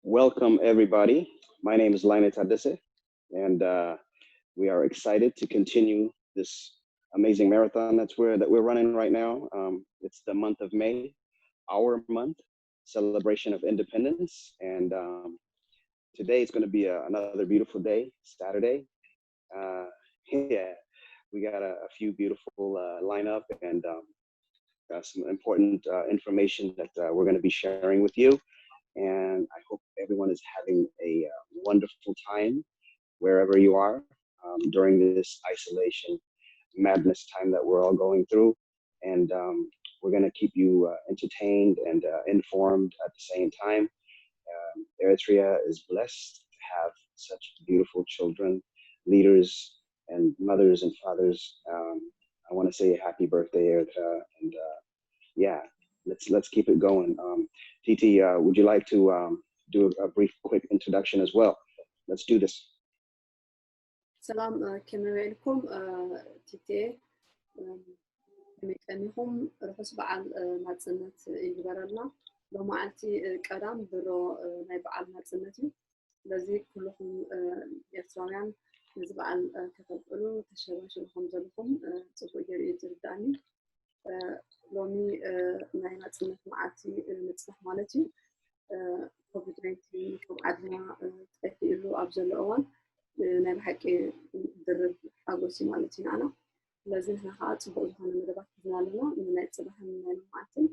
Welcome, everybody. My name is Laine Tadesse, and uh, we are excited to continue this amazing marathon that's we're, that we're running right now. Um, it's the month of May, our month, celebration of independence, and um, today it's going to be a, another beautiful day, Saturday. Uh, yeah, we got a, a few beautiful uh, lineup and um, uh, some important uh, information that uh, we're going to be sharing with you. And I hope everyone is having a uh, wonderful time wherever you are um, during this isolation madness time that we're all going through. And um, we're going to keep you uh, entertained and uh, informed at the same time. Um, Eritrea is blessed to have such beautiful children, leaders, and mothers and fathers. Um, I want to say happy birthday, Eritrea, and uh, yeah, let's let's keep it going. Um, T T, uh, would you like to um, do a, a brief, quick introduction as well? Let's do this. ሰላም፣ ከመይ ውዒልኩም? ቲቴ፣ ከመይ ቀኒኹም? ርሑስ በዓል ናጽነት ይግበረልና። ሎማዓልቲ ቀዳም ድሮ ናይ በዓል ናጽነት እዩ። ስለዚ ኩልኹም ኤርትራውያን ነዚ በዓል ከተብዕሉ ተሸባሽቡ ከም ዘለኹም ጽቡቅ ገይሩ እዩ ዝርዳእኒ። ሎሚ ናይ ናጽነት መዓልቲ ንጽባሕ ማለት እዩ። ኮቪድ ናይንቲን ካብ ዓድና ጠፊእሉ ኣብ ዘሎ እዋን ናይ ብሓቂ ድርብ ሓጎስ እዩ ማለት እዩ ንዓና። ስለዚ ንሕና ከዓ ጽቡቅ ዝኾነ መደባት ሒዝና ኣለና። ንናይ ጽባሕን ናይ ሎማዓልትን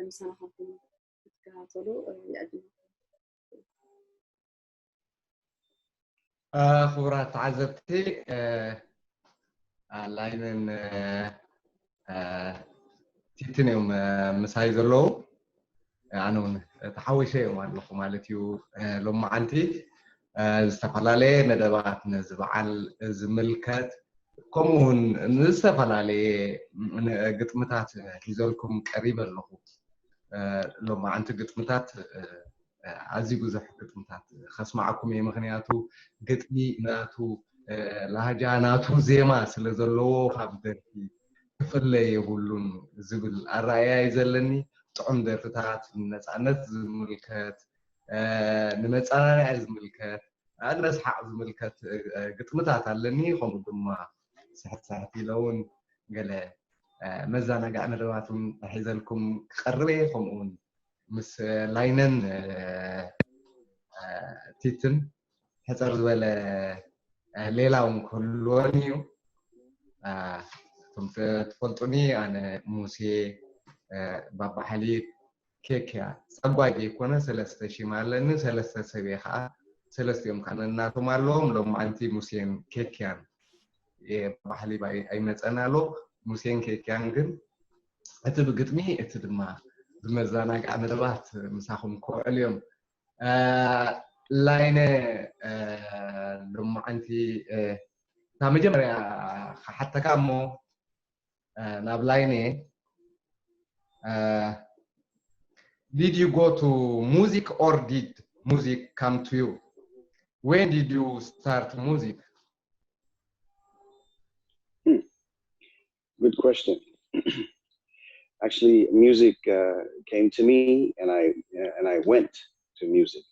ምሳና ኮንኩም ክትከታተሉ ይዕድመኩም። ክቡራት ተዓዘብቲ፣ ላይንን ቲትን እዮም ምሳይ ዘለዉ። ኣነ እውን ተሓዊሰ እዮም ኣለኹ ማለት እዩ። ሎመዓልቲ ዝተፈላለየ መደባት ነዚ በዓል ዝምልከት፣ ከምኡ እውን ንዝተፈላለየ ግጥምታት ሒዘልኩም ቀሪበ ኣለኹ። ሎመዓንቲ ግጥምታት ኣዝዩ ብዙሕ ግጥምታት ከስማዓኩም እየ። ምክንያቱ ግጥሚ ናቱ ላህጃ ናቱ ዜማ ስለ ዘለዎ ካብ ደርፊ ክፍለ የብሉን ዝብል ኣረኣእያ እዩ ዘለኒ። ጥዑም ደርፍታት፣ ንነፃነት ዝምልከት፣ ንመፀናንዒ ዝምልከት፣ ንመስሓቕ ዝምልከት ግጥምታት ኣለኒ። ከምኡ ድማ ስሕት ስሕት ኢለ እውን ገለ መዘናግዒ መደባት እውን ሒዘልኩም ክቐርብ እየ። ከምኡ እውን ምስ ላይነን ቲትን ሕፅር ዝበለ ሌላ እውን ክህልወን እዩ። እቶም ትፈልጡኒ ኣነ ሙሴ ባባሓሊ ኬክያ ፀጓይ ዘይኮነ ሰለስተ ሽም ኣለኒ። ሰለስተ ሰብ እየ ከዓ፣ ሰለስቲኦም ከዓ ነናቶም ኣለዎም። ሎማዓንቲ ሙሴን ኬክያን ባባሓሊ ኣይመፀን ኣሎ። ሙሴን ኬክያን ግን እቲ ብግጥሚ እቲ ድማ ብመዘናግዒ መደባት ምሳኹም ክውዕሉ እዮም። ላይነ ሎማዓንቲ እታ መጀመርያ ክሓተካ እሞ ናብ ላይነ did you go to music or did music come to you? When did you start music? Good question. Actually, music uh, came to me, and I and I went to music.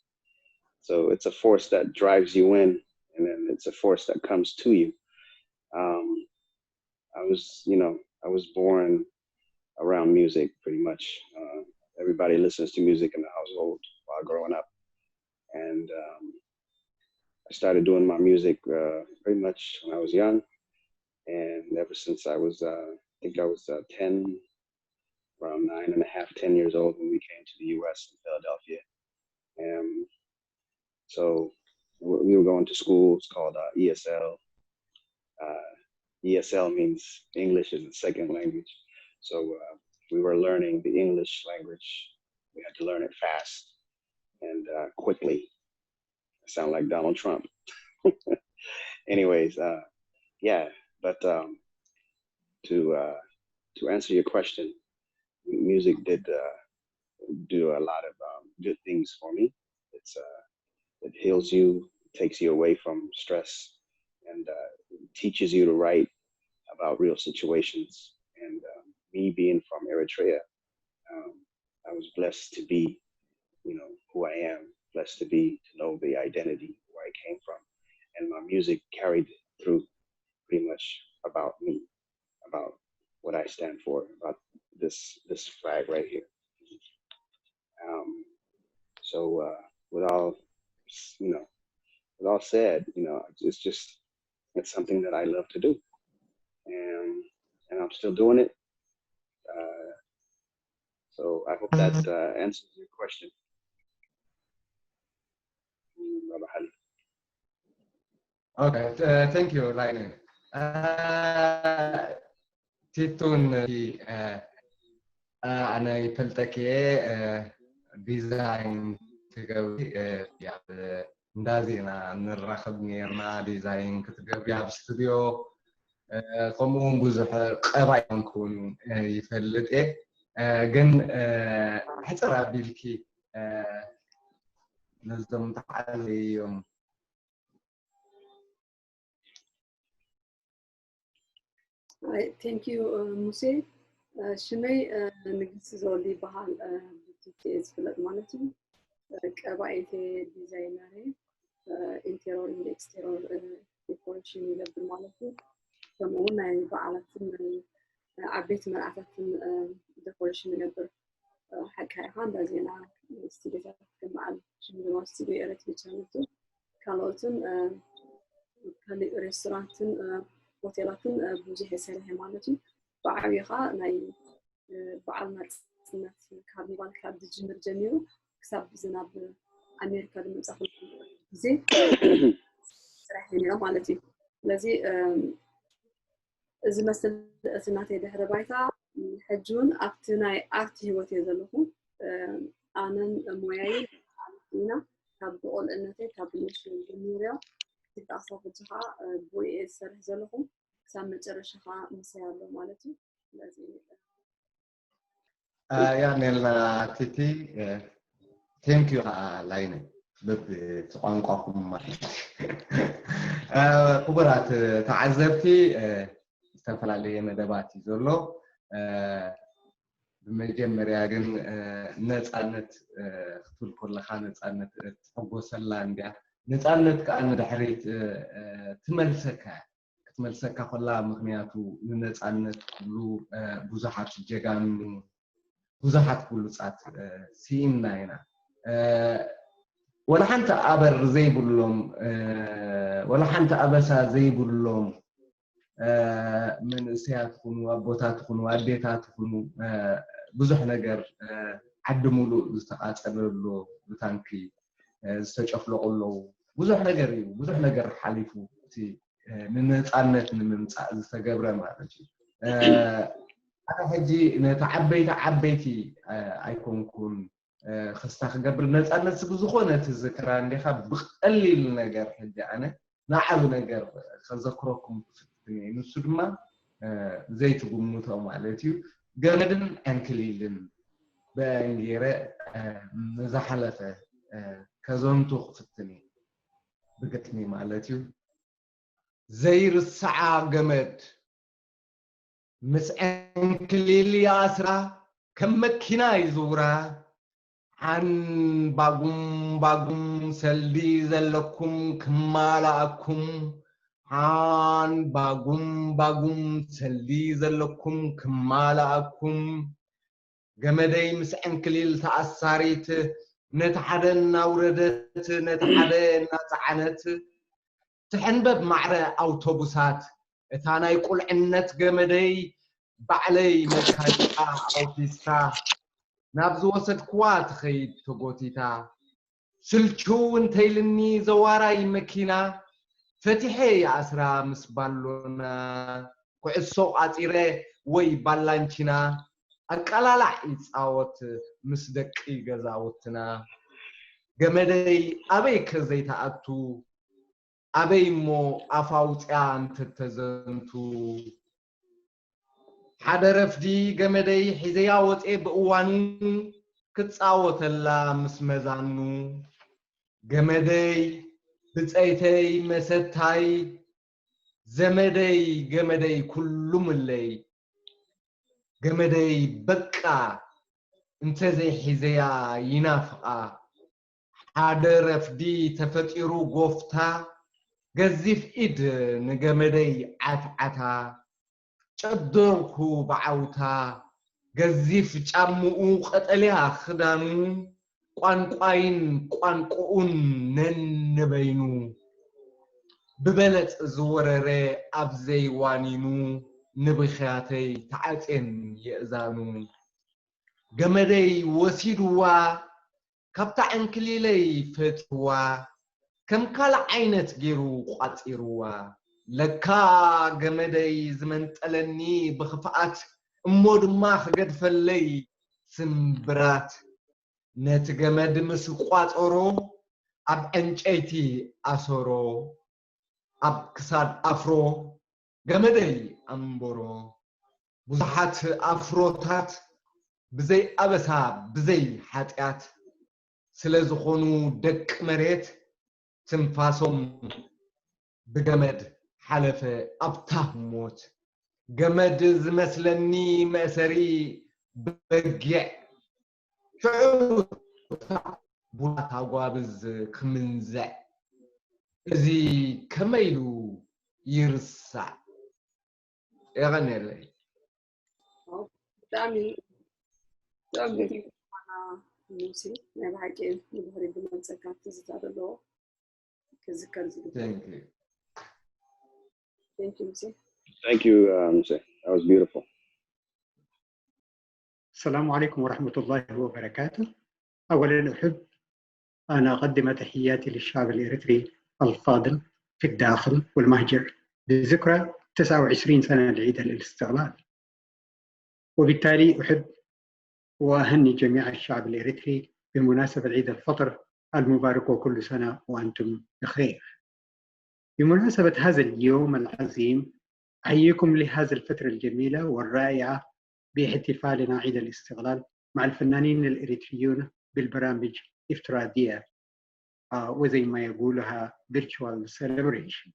So it's a force that drives you in, and then it's a force that comes to you. Um, I was, you know, I was born around music pretty much. Uh, everybody listens to music in the household while growing up, and um, I started doing my music uh, pretty much when I was young, and ever since I was, uh, I think I was uh, ten, around nine and a half, ten years old when we came to the U S in Philadelphia. And so we were going to school. It's called uh, E S L. Uh, E S L means English is a second language. So uh, we were learning the English language. We had to learn it fast and uh, quickly. I sound like Donald Trump. Anyways, uh, yeah, but um, to uh, to answer your question, music did uh, do a lot of um, good things for me. It's uh, it heals you, takes you away from stress, and uh, teaches you to write about real situations. And um, me being from Eritrea, um, I was blessed to be, you know, who I am, blessed to be, to know the identity where I came from. And my music carried through pretty much about me, about what I stand for, about this this flag right here. Um, so uh, with all you know, with all said, you know, it's just it's something that I love to do, and and I'm still doing it. Uh, so I hope that uh, answers your question. Okay, thank you, Laine. ቲቱን ኣነ ይፈልጠኪ እየ። ዲዛይን ትገብሪ፣ እንዳዚ ኢና ንራኸብ ነርና። ዲዛይን ክትገብሪ ኣብ ስቱድዮ፣ ከምኡ እውን ብዙሕ ቀባይ ኮንኩን ይፈልጥ እየ። ግን ሕፅር ኣቢልኪ ነዞም ተዓዘብዮም። Thank you ሙሴ። ሽመይ ንግስቲ ዘወልድ ይበሃል። ብቲቲ እየ ዝፍለጥ ማለት እዩ። ቀባኢት፣ ዲዛይነር፣ ኢንቴሪየር ኤክስቴሪየር ዲኮሬሽን ይገብር ማለት እዩ። ከምኡ እውን ናይ በዓላትን ናይ ዓበይቲ መርዓታትን ዲኮሬሽን ይገብር። ሓቃ ኢኻ። እንዳ ዜና ስቱዲዮታት ከም በዓል ሽምግልና ስቱዲዮ ኤረትሪ ቻነቱ ካልኦትን ካልእ ሬስቶራንትን ሆቴላትን ብዙሕ የሰርሐ ማለት እዩ። ብዓብዩ ኸዓ ናይ በዓል ናጽነት ካርኒቫል ካብ ዝጅምር ጀሚሩ ክሳብ ዝናብ ኣሜሪካ ዝመጻ ግዜ ስራሕ ነይረ ማለት እዩ። ስለዚ እዚ መስል እቲ ናተይ ድሕሪ ባይታ ሕጂ እውን ኣብቲ ናይ ኣርት ህይወት እየ ዘለኹ። ኣነን ሞያይን ኢና ካብ ብቆልዕነተይ ካብ ብንእሽተይ ጀሚረዮ ክሳብ ሕጂ ከዓ ብኡ እየ ዝሰርሕ ዘለኹ። ክሳብ መጨረሻ ከዓ ምሳይ ኣሎ ማለት እዩ። ስለዚ ያ ኔልና ቲቲ፣ ቴንኪዩ ከዓ ላይነ በብ ቋንቋኹም ማለት። ክቡራት ተዓዘብቲ፣ ዝተፈላለየ መደባት እዩ ዘሎ። ብመጀመርያ ግን ነፃነት ክትብል ከለካ ነፃነት እትሕጎሰላ እንድያ። ነፃነት ከዓ ንድሕሪት ትመልሰካ ክትመልሰካ ከላ፣ ምክንያቱ ንነፃነት ክብሉ ብዙሓት ጀጋኑ ብዙሓት ብሉፃት ስኢንና ኢና። ወላ ሓንቲ ኣበር ዘይብሎም፣ ወላ ሓንቲ ኣበሳ ዘይብሎም መንእሰያት ይኹኑ ኣቦታት ይኹኑ ኣዴታት ይኹኑ ብዙሕ ነገር ዓዲ ሙሉእ ዝተቓፀለ ኣሎ ብታንኪ ዝተጨፍለቑ ኣለዉ። ብዙሕ ነገር እዩ፣ ብዙሕ ነገር ሓሊፉ እቲ ንነፃነት ንምምፃእ ዝተገብረ ማለት እዩ። ኣነ ሕጂ ነቲ ዓበይቲ ዓበይቲ ኣይኮንኩን ክስታ ክገብር ነፃነት ብዝኾነ እቲ ዝክራ እንዲኻ ብቐሊል ነገር ሕጂ ኣነ ንዓቢ ነገር ከዘክረኩም ክፍትን እየ። ንሱ ድማ ዘይትግምቶ ማለት እዩ። ገመድን ዕንክሊልን ብዕንጌረ ንዝሓለፈ ከዘንቱ ክፍትን እየ ብግጥሚ ማለት እዩ። ዘይርስዓ ገመድ ምስ ዕንክሊል ይኣስራ ከም መኪና ይዝውራ። ሓን ባጉም ባጉም ሰልዲ ዘለኩም ክማላኣኩም፣ ሓን ባጉም ባጉም ሰልዲ ዘለኩም ክማላኣኩም። ገመደይ ምስ ዕንክሊል ተኣሳሪት፣ ነቲ ሓደ እናውረደት ነቲ ሓደ እናፀዓነት ትሕንበብ ማዕረ ኣውቶቡሳት። እታ ናይ ቁልዕነት ገመደይ ባዕለይ መካኒካ ኣውቲስታ፣ ናብ ዝወሰድክዋ ትኸይድ ተጎቲታ። ስልችው እንተይልኒ ዘዋራይ መኪና፣ ፈቲሐ ይኣስራ ምስ ባሎና። ኩዕሶ ቋፂረ ወይ ባላንቺና፣ ኣቀላላዕ ይፃወት ምስ ደቂ ገዛውትና። ገመደይ ኣበይ ከ ዘይተኣቱ፣ ኣበይ እሞ ኣፋ ኣውፅያ እንትተዘንቱ። ሓደ ረፍዲ ገመደይ ሒዘያ ወፅየ ብእዋኑ፣ ክፃወተላ ምስ መዛኑ። ገመደይ ብፀይተይ መሰታይ፣ ዘመደይ ገመደይ ኩሉ ምለይ፣ ገመደይ በቃ እንተዘይሒዘያ ይናፍቓ። ሓደ ረፍዲ ተፈጢሩ ጎፍታ፣ ገዚፍ ኢድ ንገመደይ ዓትዓታ። ጨደርኩ ብዓውታ ገዚፍ ጫምኡ ቀጠልያ ክዳኑ፣ ቋንቋይን ቋንቋኡን ነንበይኑ። ብበለጽ ዝወረረ ኣብ ዘይዋኒኑ፣ ንብኽያተይ ተዓጽየን የእዛኑ። ገመደይ ወሲድዋ፣ ካብታ ዕንክሊለይ ፈጢርዋ፣ ከም ካልእ ዓይነት ገይሩ ቋጺርዋ። ለካ ገመደይ ዝመንጠለኒ ብኽፍኣት፣ እሞ ድማ ክገድፈለይ ስምብራት። ነቲ ገመድ ምስ ቋጸሮ፣ ኣብ ዕንጨይቲ ኣሰሮ። ኣብ ክሳድ ኣፍሮ ገመደይ ኣንበሮ። ብዙሓት ኣፍሮታት ብዘይ ኣበሳ ብዘይ ሓጢኣት ስለ ዝኾኑ ደቂ መሬት ትንፋሶም ብገመድ ሓለፈ ኣብታ ሞት። ገመድ ዝመስለኒ መእሰሪ በጊዕ ሽዑ ቡላ ታጓብዝ ክምንዝዕ፣ እዚ ከመይ ኢሉ ይርሳዕ? የቐንየለይ። ብጣዕሚ ብጣዕሚ ገዲም ሙሴ፣ ናይ ብሓቂ ንድሕሪት ዝመልሰካ ትዝታ ዘለዎ ክዝከር ዝግባእ። Thank you. Thank you ሙሴ። Thank you, uh, Muse. That was beautiful. السلام عليكم ورحمة الله وبركاته. أولا أحب أن أقدم تحياتي للشعب الإريتري الفاضل في الداخل والمهجر بذكرى تسعة وعشرين سنة لعيد الاستقلال، وبالتالي أحب وأهني جميع الشعب الإريتري بمناسبة عيد الفطر المبارك، وكل سنة وأنتم بخير. بمناسبة هذا اليوم العظيم، أحييكم لهذه الفترة الجميلة والرائعة باحتفالنا عيد الاستقلال مع الفنانين الإريتريون بالبرامج افتراضية، آه، وزي ما يقولها virtual celebration.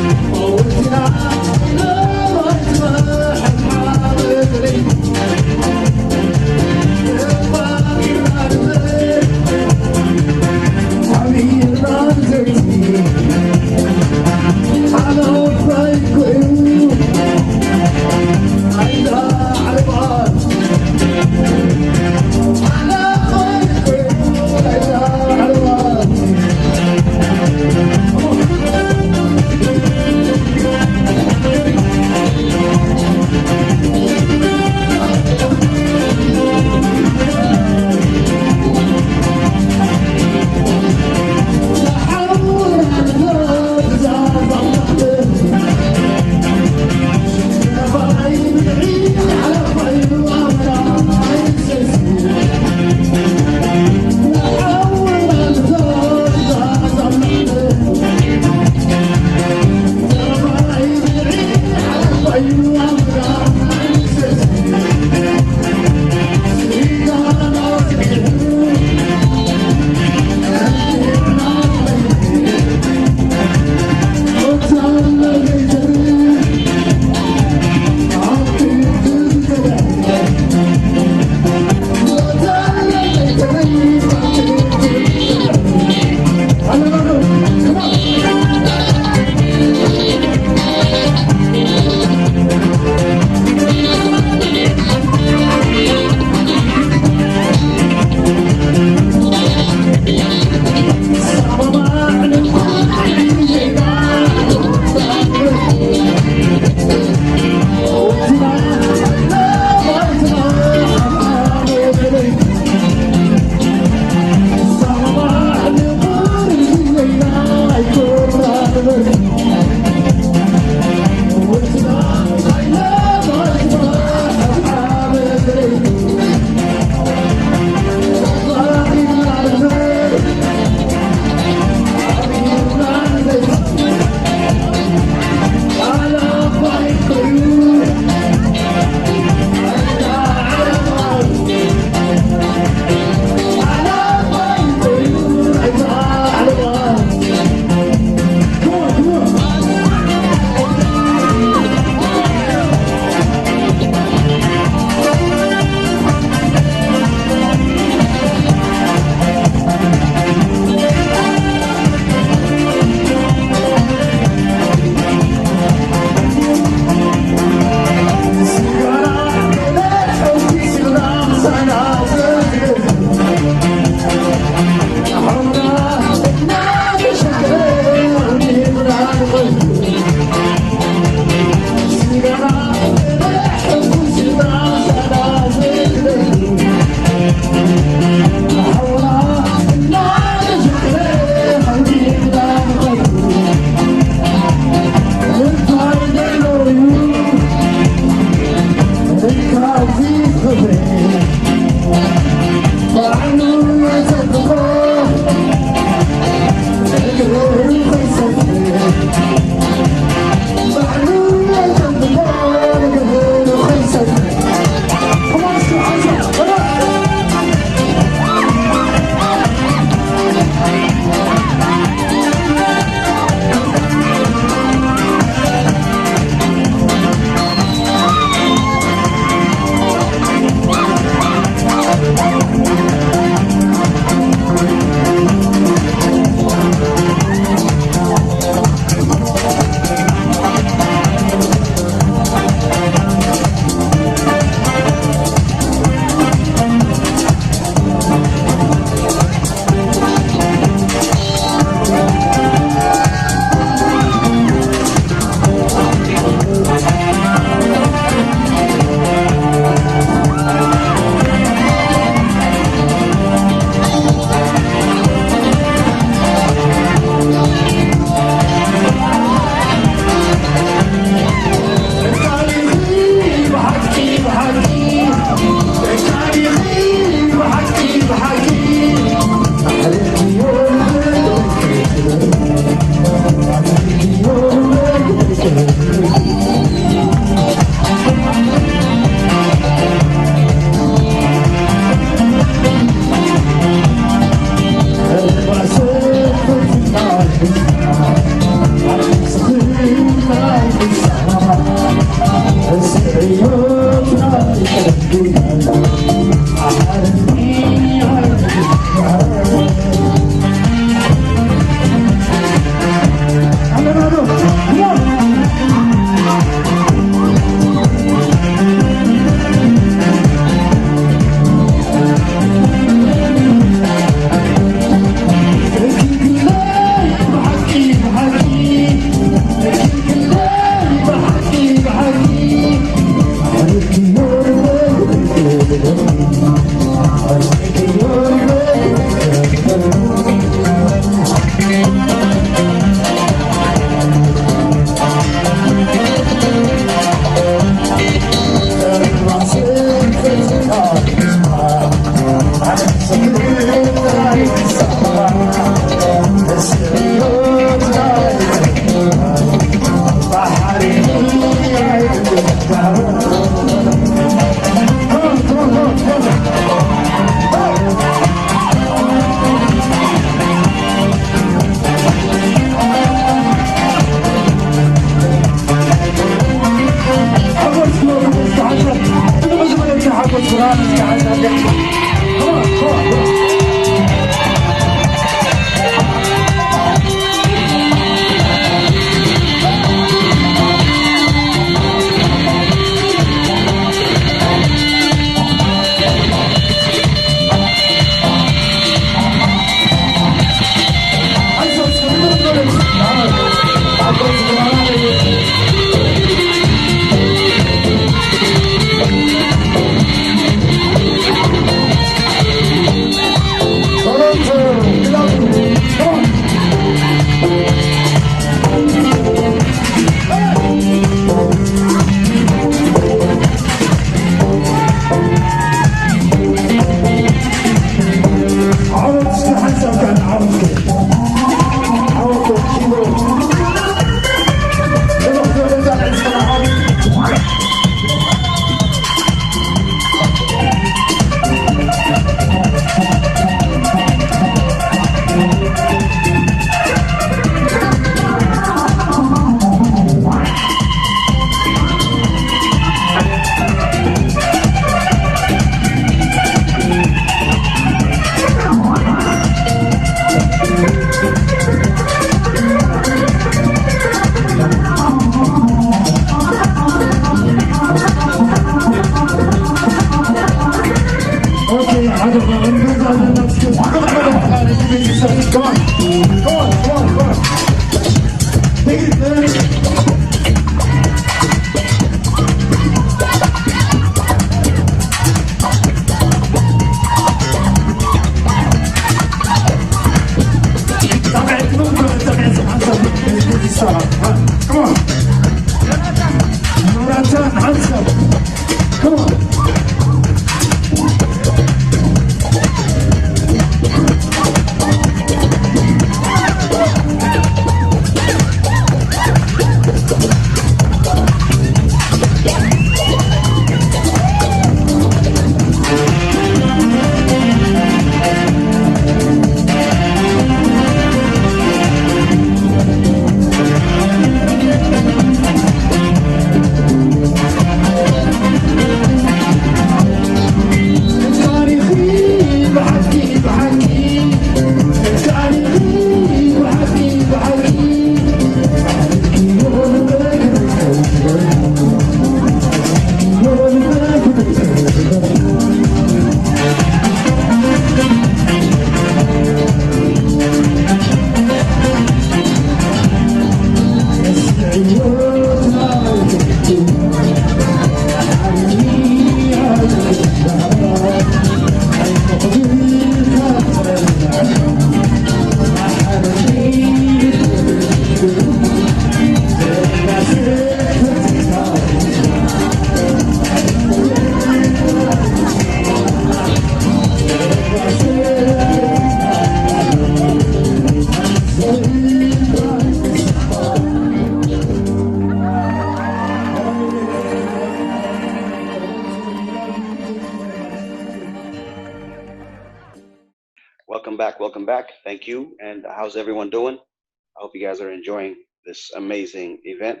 Welcome back. Thank you. And how's everyone doing? I hope you guys are enjoying this amazing event.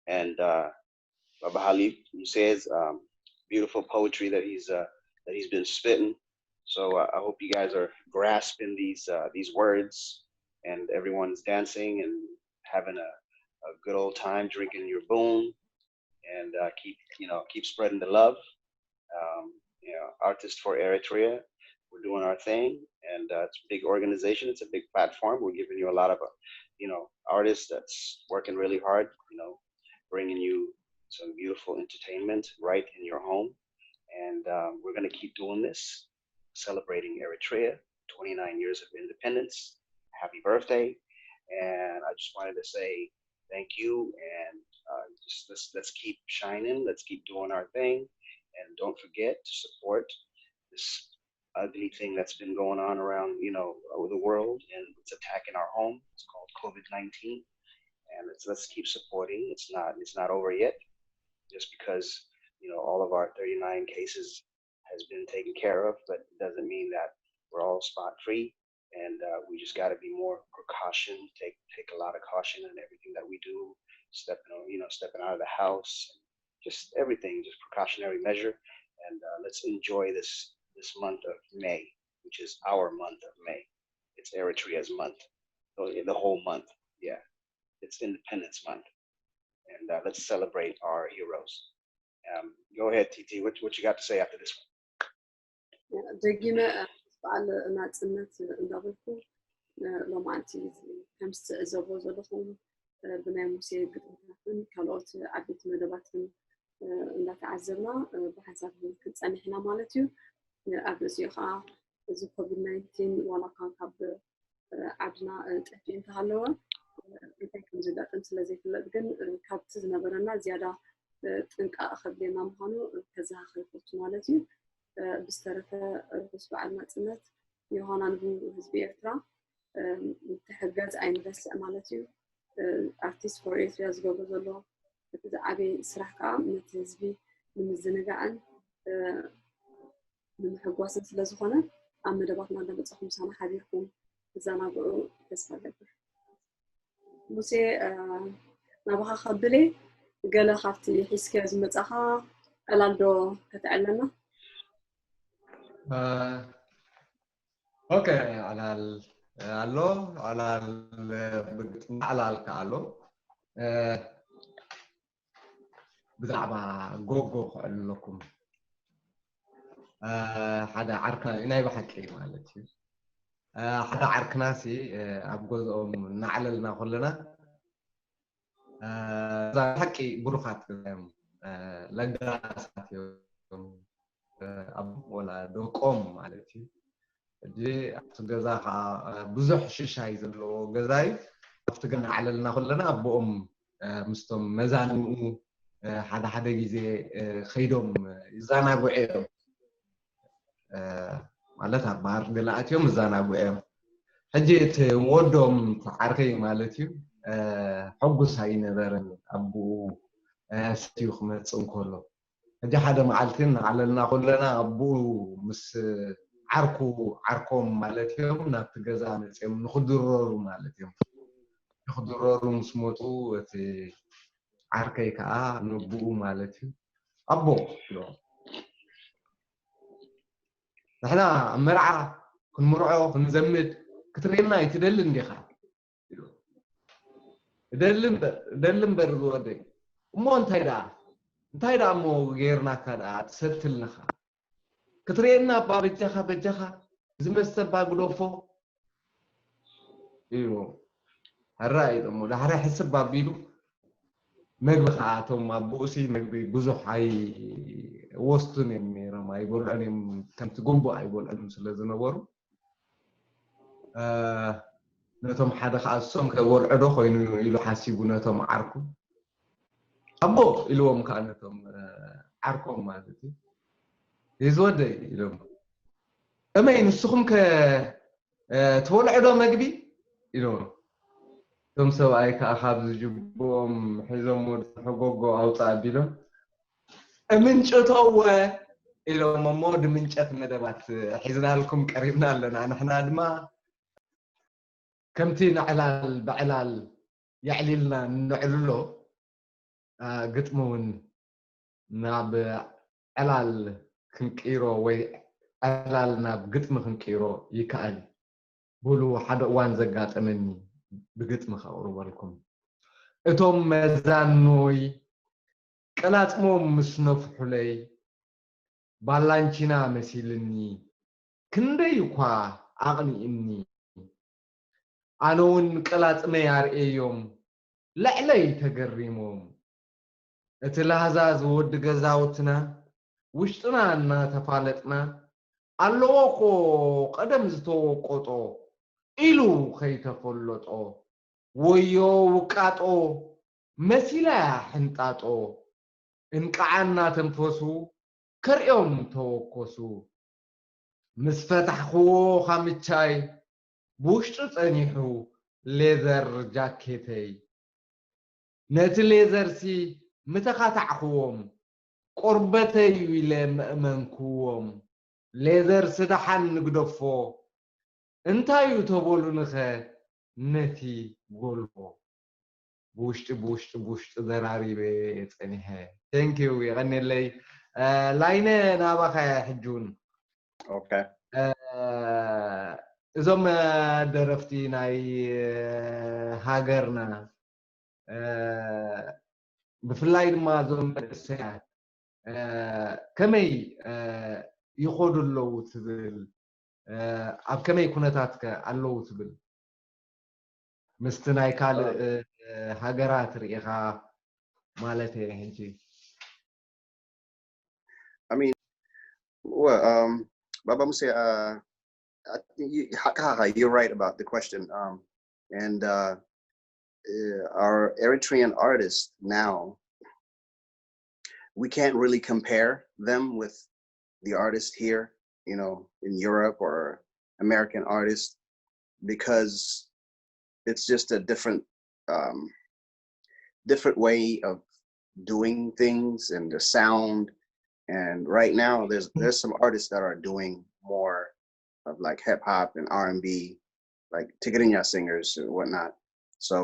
And uh, Baba Halib, who says um, beautiful poetry that he's uh, that he's been spitting. So uh, I hope you guys are grasping these uh, these words, and everyone's dancing and having a, a good old time, drinking your boon, and uh, keep you know keep spreading the love. Um, you know, Artists for Eritrea, we're doing our thing, and uh, it's a big organization. It's a big platform. We're giving you a lot of uh, you know artists that's working really hard. You know, bringing you some beautiful entertainment right in your home. And um, we're going to keep doing this, celebrating Eritrea, twenty-nine years of independence. Happy birthday. And I just wanted to say thank you. And uh, just let's, let's keep shining. Let's keep doing our thing. And don't forget to support this ugly thing that's been going on around, you know, the world, and it's attacking our home. It's called COVID nineteen. And it's, let's keep supporting. It's not, it's not over yet. Just because, you know, all of our thirty-nine cases has been taken care of, but it doesn't mean that we're all spot free. And uh, we just got to be more precaution, take take a lot of caution in everything that we do, stepping, you know, stepping out of the house, just everything, just precautionary measure. And uh, let's enjoy this this month of May, which is our month of May. It's Eritrea's month, the whole month. Yeah, it's Independence Month, and uh, let's celebrate our heroes. Um, go ahead, T T. What what you got to say after this one? ደጊመ በዓል ናፅነት እንዳበልኩ ሎማዓንቲ ከምዚ ትዕዘቦ ዘለኹም ብናይ ሙሴ ግጥምታትን ካልኦት ዓበይቲ መደባትን እንዳተዓዘብና ብሓንሳብ ክንፀንሕ ኢና ማለት እዩ። ኣብ ርእሲኡ ከዓ እዚ ኮቪድ ናይንቲን ዋላ እኳ ካብ ዓድና ጠፊኡ እንተሃለወ እንታይ ከም ዝጋጠም ስለ ዘይፍለጥ ግን ካብቲ ዝነበረና ዝያዳ ጥንቃቐ ከድልየና ምዃኑ ከዘኻኽር ይፈቱ ማለት እዩ። ብዝተረፈ ርሑስ በዓል ናፅነት። ዮሃና ንብሙሉ ህዝቢ ኤርትራ ምትሕጋዝ ኣይንረስዕ ማለት እዩ። ኣርቲስት ፎር ኤርትራ ዝገብሮ ዘሎ እቲ ዝዓበየ ስራሕ ከዓ ነቲ ህዝቢ ንምዝንጋዕን ንምሕጓስን ስለ ዝኾነ ኣብ መደባትና እንዳመፃኹም ምሳና ሓቢርኩም ትዘናግዑ ተስፋ እገብር። ሙሴ ናባኻ ከብሌ ገለ ካብቲ ሒዝካዮ ዝመፃኻ ዕላል ዶ ከተዕለና? ኦኬ፣ ዕላል ኣሎ፣ ዕላል ብግጥሚ ዕላል ከኣ ኣሎ። ብዛዕባ ጎጎ ክዕልለኩም ሓደ ዓርካ ናይ ብሓቂ ማለት እዩ። ሓደ ዓርክናሲ ኣብ ገዝኦም እናዕለልና ከለና እዛ ሓቂ ብሩኻት እዮም፣ ለጋሳት እዮም፣ ኣብ ወላ ደቆም ማለት እዩ። ሕጂ ኣብቲ ገዛ ከዓ ብዙሕ ሽሻይ ዘለዎ ገዛ እዩ። ኣብቲ ገና ዓለልና ከለና ኣቦኦም ምስቶም መዛንኡ ሓደ ሓደ ግዜ ከይዶም ይዘናግዑ እዮም። ማለት ኣብ ባር ገለ ኣትዮም ይዘናግዑ እዮም። ሕጂ እቲ ወዶም እቲ ዓርከይ ማለት እዩ ሕጉስ ኣይነበረን ኣቦኡ ሰትዩ ክመፅእ እንከሎ። ሕጂ ሓደ መዓልቲ እናዓለልና ከለና ኣቦኡ ምስ ዓርኩ ዓርኮም ማለት እዮም ናብቲ ገዛ መፅኦም ንክድረሩ ማለት እዮም። ንክድረሩ ምስ መፁ እቲ ዓርከይ ከዓ ነቦኡ ማለት እዩ ኣቦ ኢሎ ንሕና ኣብ መርዓ ክንምርዖ ክንዘምድ ክትርእየና ኣይትደልን ዲኻ? እደሊ እምበር ዝወደይ። እሞ እንታይ ደኣ እንታይ ደኣ እሞ ገይርናካ ደኣ ትሰትልንኻ ክትርእየና እባ በጃኻ በጃኻ እዚ መስተ እባ ግደፎ ኢሉ ሕራይ ኢሎሞ ዳሕራይ ሕስብ ኣቢሉ መግቢ ከዓ እቶም ኣቦኡሲ መግቢ ብዙሕ ኣይወስቱን እዮም ነይሮም ኣይበልዑን እዮም ከምቲ ግቡእ ኣይበልዑን ስለ ዝነበሩ ነቶም ሓደ ከዓ እሶም ከበልዑ ዶ ኮይኑ ኢሉ ሓሲቡ ነቶም ዓርኩ ኣቦ ኢልዎም ከዓ ነቶም ዓርኮም ማለት እዩ ይዝወደይ ኢሎም እመይ ንስኹም ከ ትበልዑ ዶ መግቢ ኢሎም እቶም ሰብኣይ ከዓ ካብ ዝጅቦም ሒዞም ወደ ሕጎጎ ኣውፃእ ኣቢሎም እምንጭተወ ኢሎም እሞ ድምንጨት መደባት ሒዝናልኩም ቀሪብና ኣለና ንሕና ድማ ከምቲ ንዕላል ብዕላል የዕሊልና እንዕልሎ፣ አ፣ ግጥሚ እውን ናብ ዕላል ክንቅይሮ ወይ ዕላል ናብ ግጥሚ ክንቅይሮ ይከኣል እዩ። ብሉ ሓደ እዋን ዘጋጠመኒ ብግጥሚ ከቕርበልኩም። እቶም መዛኖይ ቀላጽሞም ምስ ነፍሑለይ፣ ባላንቺና መሲልኒ፣ ክንደይ እኳ ኣቕኒእኒ። ኣነ እውን ቀላጽመይ ኣርእየዮም፣ ልዕለይ ተገሪሞም። እቲ ላህዛዝ ወዲ ገዛውትና፣ ውሽጥና እናተፋለጥና፣ ኣለዎ እኮ ቀደም ዝተወቀጦ፣ ኢሉ ከይተፈለጦ፣ ወዮ ውቃጦ፣ መሲላ ሕንጣጦ፣ እንቃዓ እናተንፈሱ፣ ከርእዮም ተወከሱ። ምስ ፈታሕክዎ ካምቻይ፣ ብውሽጡ ጸኒሑ ሌዘር ጃኬተይ። ነቲ ሌዘርሲ ምተኻታዕክዎም፣ ቆርበተይ ኢለ መእመንክዎም። ሌዘርሲ ደሓን ንግደፎ፣ እንታይ እዩ ተበሉኒኸ ነቲ ጎልፎ? ብውሽጢ፣ ብውሽጢ፣ ብውሽጢ ዘራሪበ ጸኒሐ። Thank you፣ የቐኔለይ። እ፣ ላይነ፣ ናባኻ ሕጂ እውን። Okay። እ፣ እዞም፣ እ፣ ደረፍቲ ናይ፣ እ፣ ሃገርና፣ እ፣ ብፍላይ ድማ እዞም መንእሰያት፣ እ፣ ከመይ፣ እ፣ ይኸዱ ኣለዉ ትብል፣ እ፣ ኣብ ከመይ ኩነታት ከ ኣለዉ ትብል? ምስቲ ናይ ካልእ፣ እ፣ ሃገራት ርኢኻ ማለት እየ ሕጂ። I mean, well, um, Baba Muse, uh, I think you, ሓቅኻ፣ you're right about the question. Um, and uh, uh, our Eritrean artists now, we can't really compare them with the artists here, you know, in Europe or American artists, because it's just a different, um, different way of doing things and the sound. And right now, there's there's some artists that are doing more of like hip hop and R and B, like Tigrinya singers or whatnot. So,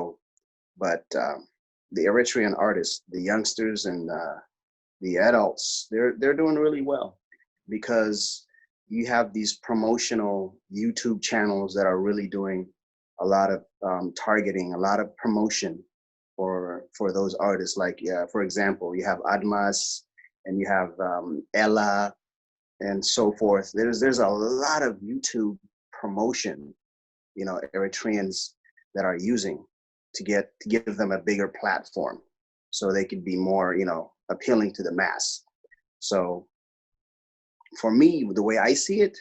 but um, the Eritrean artists, the youngsters and uh, the adults, they're they're doing really well because you have these promotional YouTube channels that are really doing a lot of um, targeting, a lot of promotion for for those artists. Like, uh, for example, you have Admas and you have um, Ella and so forth. There's there's a lot of YouTube promotion, you know, Eritreans that are using to get to give them a bigger platform so they could be more, you know, appealing to the mass. So for me, the way I see it,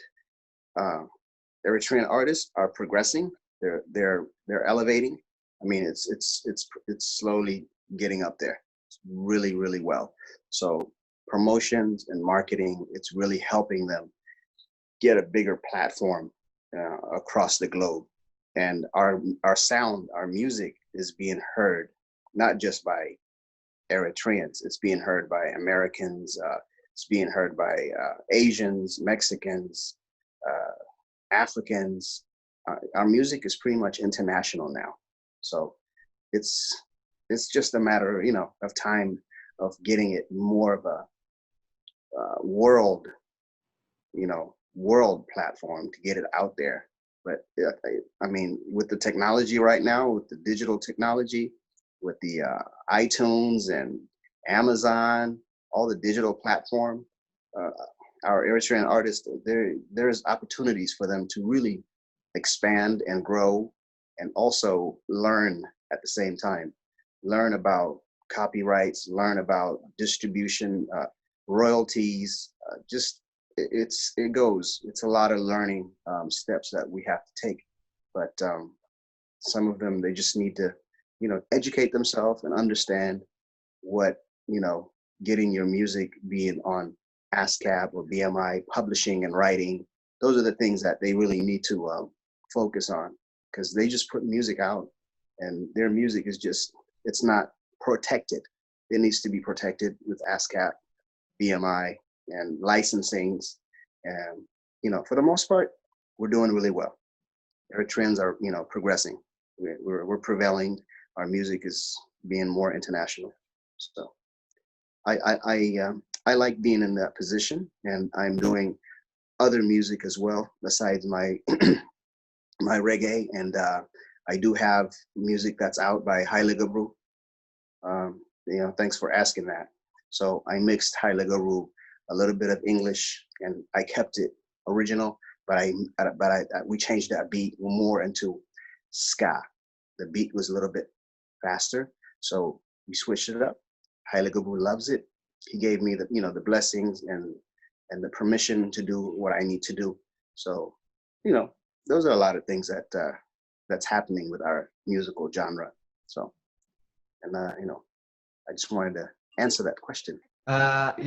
uh, Eritrean artists are progressing. They're they're they're elevating. I mean, it's it's it's it's slowly getting up there. It's really, really well. So promotions and marketing, it's really helping them get a bigger platform uh, across the globe. And our our sound, our music is being heard not just by Eritreans. It's being heard by Americans. Uh, it's being heard by uh, Asians, Mexicans, uh, Africans. Uh, our music is pretty much international now. So it's it's just a matter, you know, of time of getting it more of a uh, world, you know, world platform to get it out there. But uh, I, I mean, with the technology right now, with the digital technology, with the uh, iTunes and Amazon, all the digital platform, uh, our Eritrean artists, there there's opportunities for them to really expand and grow, and also learn at the same time. Learn about copyrights, learn about distribution, uh, royalties. Uh, just it- it's it goes. It's a lot of learning um, steps that we have to take. But um, some of them, they just need to, you know, educate themselves and understand what, you know, getting your music being on ASCAP or B M I, publishing and writing. Those are the things that they really need to um, focus on, because they just put music out, and their music is just, it's not protected. It needs to be protected with ASCAP, B M I, and licensings. And, you know, for the most part, we're doing really well. Eritreans are, you know, progressing. We're, we're, we're prevailing. Our music is being more international. So I I I, um, I like being in that position, and I'm doing other music as well besides my my reggae, and uh, I do have music that's out by Haile Gabru. Um, you know, thanks for asking that. So I mixed Haile Gabru, a little bit of English, and I kept it original, but I but I, I we changed that beat more into ska. The beat was a little bit faster, so we switched it up. Haile Gabru loves it. He gave me the, you know, the blessings and and the permission to do what I need to do. So, you know, those are a lot of things that uh, that's happening with our musical genre. So, and uh, you know, I just wanted to answer that question.